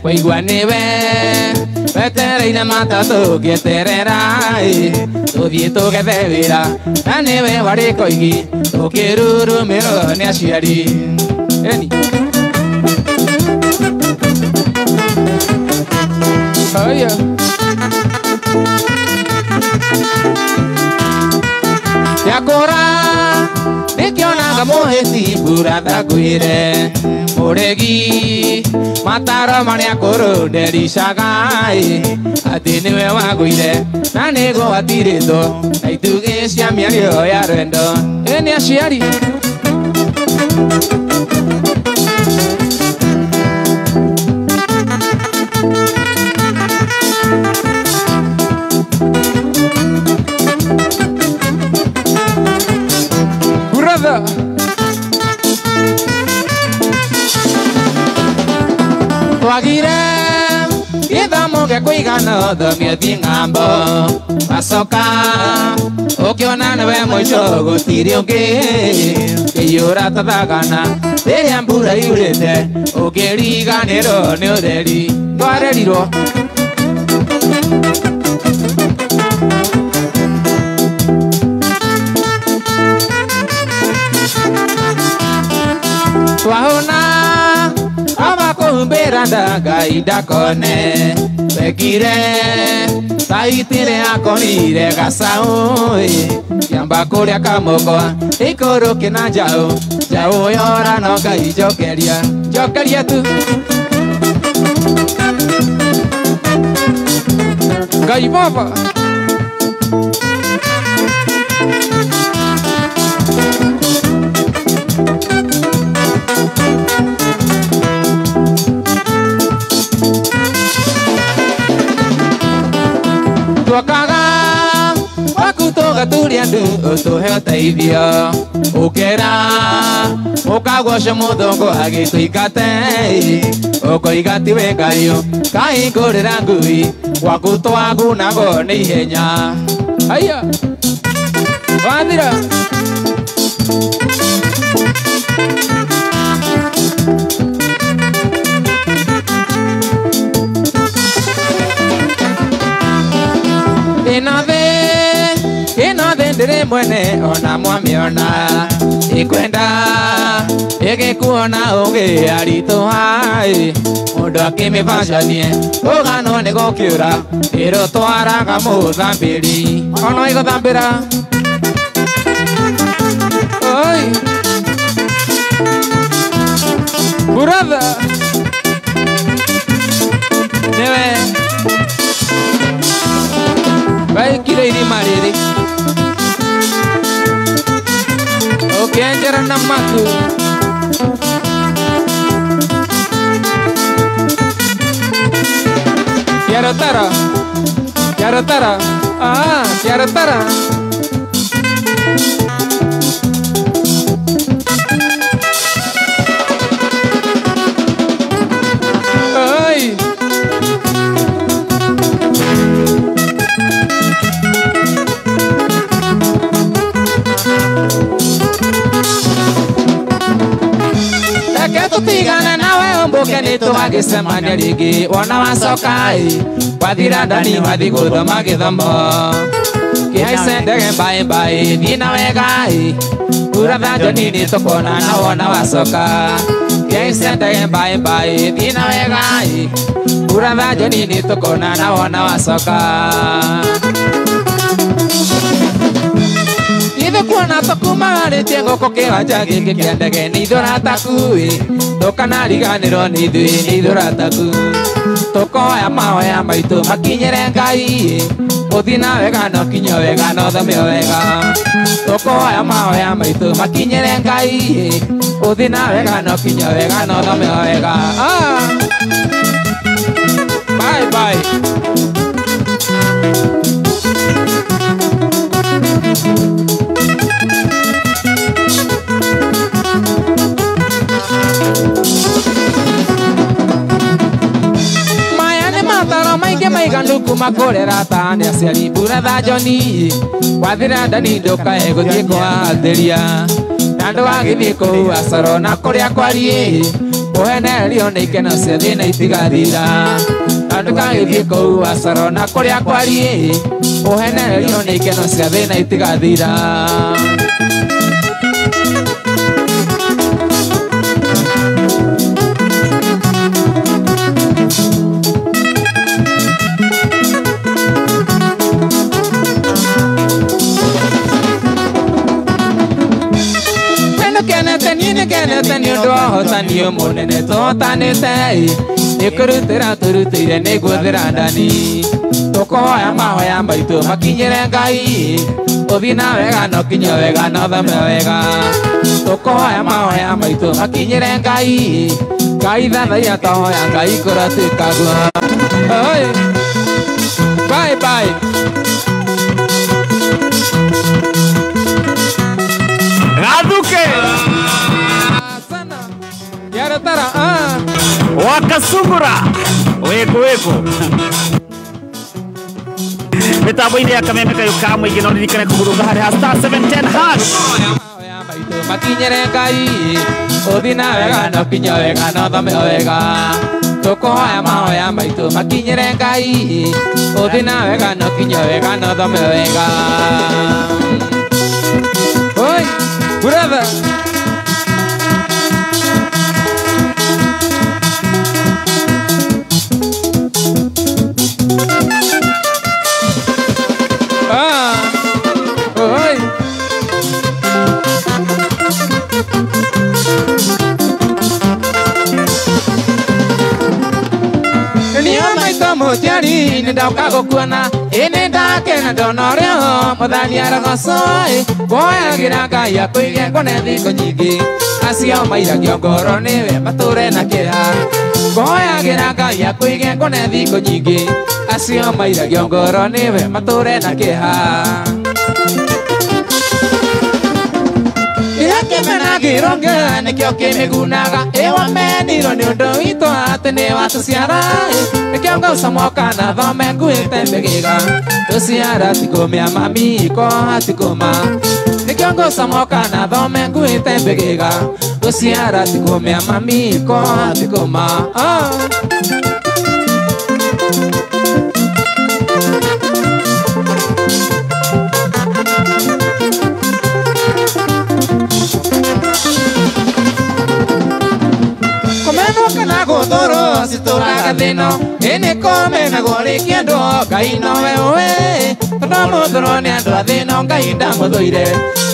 kũigua nĩwe wetereire matatũ ngĩeterera tũthiĩ tũgethe wĩra na nĩwe warĩ koigi tũkĩrurumĩrwo nĩ aciari. Eni. Aya. Yakũra nĩkĩonaga mũhĩti mbura thakwĩre mũrĩgi mataro marĩa kũrũ ndericaga atĩ nĩwe wagũire na nĩgũatirĩtwo na itugĩ cia mĩario ya rwendo. Ĩ nĩ aciari. Brother. Twagire gĩthomo gĩa kũigana ũthome ũthiĩ ng'ambo wacoka ũkĩona nĩwe mũico gũtirĩ ũngĩ kĩiyũra ta thagana rĩrĩa mbura yurĩte ũkĩriganĩrwo nĩ ũtheri twarerirwo. Humbera ngai ndakone wekire taitire akorire gacaũ kĩamba kũrĩa kamũkwa ikũrũke na njaũ njaũ yora no Ngai njokeria njokeria tu Ngai baba Twakaga waku tũgaturia ndu ũtũhe ũteithio ũkera ũkagwoca mũthũngũ agĩtũingate ũkoiga tiwe Ngai kahingũrĩra ngui gwaku twagunagwo nĩ ihenya aya wathira ĩno thĩ ndĩrĩ mwene ona mwamĩona ĩkwenda ĩgĩkuona ũgĩ aritũha mũndũ akĩmĩbacanie ũganwo nĩ gũkĩũra ĩrũtwaraga mũthambĩri ono ĩgũthambĩra oi brother nĩwe baikire irima rĩrĩ ũkĩenjera na matu Tiarotara Tiarotara ah Tiarotara Oi Reke tũtigane nawe ũmbũke nĩ tũgagĩcemania rĩngĩ wona wacoka wathira ndani wathi gũthoma gĩthomo kĩhaice ndege mbaĩ mbaĩ thiĩ na wega buratha Njoni nĩ tũkuonana wona wacoka kĩhaice ndege mbaĩ mbaĩ thiĩ na wega buratha Njoni nĩ tũkuonana wona wacoka Ithe kuona tũkumagarĩtie ngũkũ kĩwanja gĩkĩ kĩa ndege nĩ ithuĩ arataku ndũkanariganĩrwo nĩ ithuĩ nĩ ithuĩ arataku tũkoya mahoya maitũ makinyĩre Ngai ũthiĩ na wega na ũkinye wega na ũthome wega tũkoya mahoya maitũ makinyĩre Ngai ũthiĩ na wega na ũkinye wega na ũthome wega bye bye Maya nĩ mataro maingĩ maiganu kuma kũrera ta nĩ aciari buratha Njoni wathira ndani ndũkae gũthiĩ kũhatĩria na ndũgagĩthiĩ kũu acoro na kũrĩa kwariĩ ũhenererio nĩ ikeno cia thĩna itigathira na ndũgagĩthiĩ kũu acoro na kũrĩa kwariĩ ũhenererio nĩ ikeno cia thĩna itigathira Nĩkenete nĩ ũndũ wa ũhotani mũnene tũhotanĩte nĩ kũrutĩra tũrutĩire nĩguo thĩra ndani tũkoya mahoya maitũ makinyĩre Ngai ũthiĩ na wega na ũkinye wega na ũthome wega tũkoya mahoya maitũ makinyĩre Ngai Ngai thathaiya twahoya Ngai kũratuĩka guo bye bye Gathuke Tiarotara ah wakasungura wĩkũ wĩkũ mĩtambo-inĩ ya kameme kayũ ka mũingĩ no ririkane kũgurunga harĩ ha star 710 hash makinyĩre Ngai ũthiĩ na wega na ũkinye wega na ũthome wega tũkoya mahoya maitũ makinyĩre Ngai ũthiĩ na wega na ũkinye wega na ũthome wega Oi brother Mũciari nĩ ndoka gũkuona ĩ nĩ ndakena ndona ũrĩa ho Mwathani arogocwo ĩ Ngũhoyagĩra Ngai akũige ngone thikũ nyingĩ acio mairagio ngoro nĩwe matũre na kĩeha Ngũhoyagĩra Ngai akũige ngone thikũ nyingĩ acio mairagio ngoro nĩwe matũre na kĩeha Kĩmena kĩronge nĩkĩo kĩmĩgunaga ĩwamenirwo nĩ ũndũ witũ atĩ nĩ watũciara nĩkĩo ngũcomoka na thome nguĩte mbĩgĩga tũciara tikũmĩa mami ko hatikũma nĩkĩo ngũcomoka na thome nguĩte mbĩgĩga tũciara tikũmĩa mami ko hatikũma. Gũthũrwo citũraga thĩno ĩnĩ kũmenagwo rĩkĩendwo Ngai nowe ũĩ tondũ mũthũrwo nĩ andũ a thĩno Ngai ndamũthũire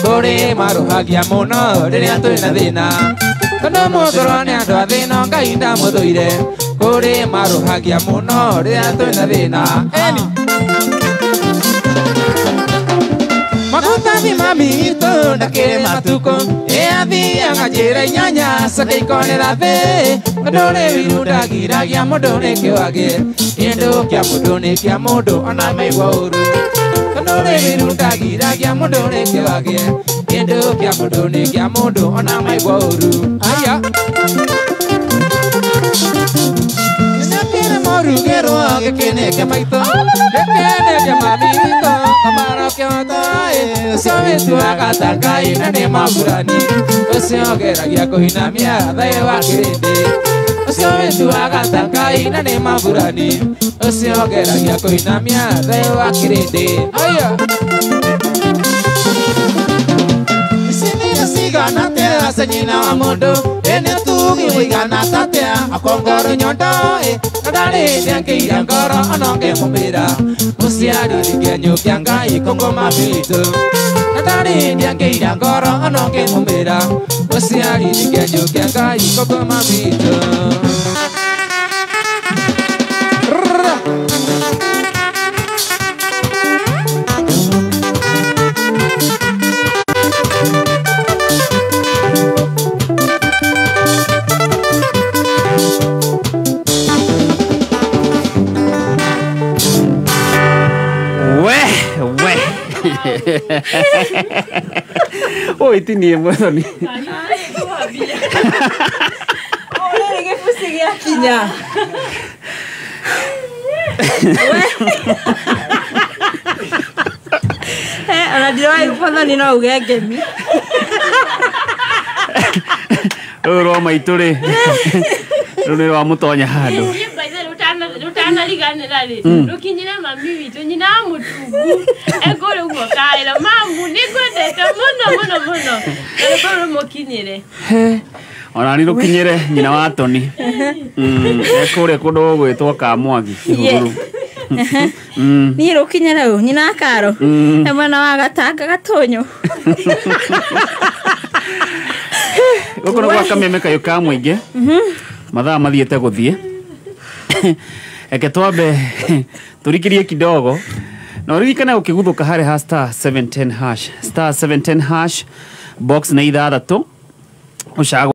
kũrĩ marũhagia mũno rĩrĩa twĩna thĩna tondũ mũthũrwo nĩ andũ a thĩno Ngai ndamũthũire kũrĩ marũhagia mũno rĩrĩa twĩna thĩna. Eni Magutathi mami witũ ndakĩrĩ matukũ ĩ athiaga njĩra inyanya coke ikonera thĩ tondũ rĩ wiru ndagiragia mũndũ nĩkĩo agĩe kĩndũ kĩa mũndũ nĩ kĩa mũndũ ona maigua ũru tondũ rĩ wiru ndagiragia mũndũ nĩkĩo agĩe kĩndũ kĩa mũndũ nĩ kĩa mũndũ ona maigua ũru. Aya Rugero gĩkĩ maitũ gĩkĩ nĩ mami witũ kamaro kĩhoto ũcio wĩtuaga ta Ngai na nĩ maburani ũcio ũgeragia kũinamia thayũ wa kĩrĩndĩ ũcio wĩtuaga ta Ngai na nĩ maburani ũcio ũgeragia kũinamia thayũ wa kĩrĩndĩ. Aya cigana atĩa cia nyina wa mũndũ ĩ nĩ ũtugi ũigana atĩa akongoro nyondo ĩ na ndarĩ hĩndĩ angĩira ngoro ona ũngĩmũmĩra mũciari nĩ kĩenyũ kĩa Ngai kũngũma bitũ na ndarĩ hĩndĩ angĩira ngoro ona ũngĩmũmĩra mũciari nĩ kĩenyũ kĩa Ngai kũngũma bitũ. Oi tinie mwathani. Rĩrĩ gĩbuci gĩakinya. Ona ndiroĩ mwathani no uge ngemi. Rũrũ rwa maitũ rĩ rũrũ nĩ rwa mũtonya handũ. Rutanariganĩra rĩ rũkinyĩre mami witũ nyina wa mũtungu ekũrĩ ũguo kaĩra mamu nĩngwendete mũno mũno mũno na rũkũ rũmũkinyĩre. Ona ni rũkinyĩre nyina wa Toni ekũrĩa kũndũ gũgwĩtwo Kamwangi Kĩhururu. Niĩ rũkinyĩre ũ nyina wa Karo e mwena wa Gatanga Gatũnyũ. Gũkũ nĩ gwa Kameme kayũ ka mũingĩ mathaa mathiĩte gũthiĩ. Eke twambe turikirie kidogo na uririkane ukiguthuka harĩ ha star 710 hash star 710 hash box nĩ ithathatũ ũcagũre.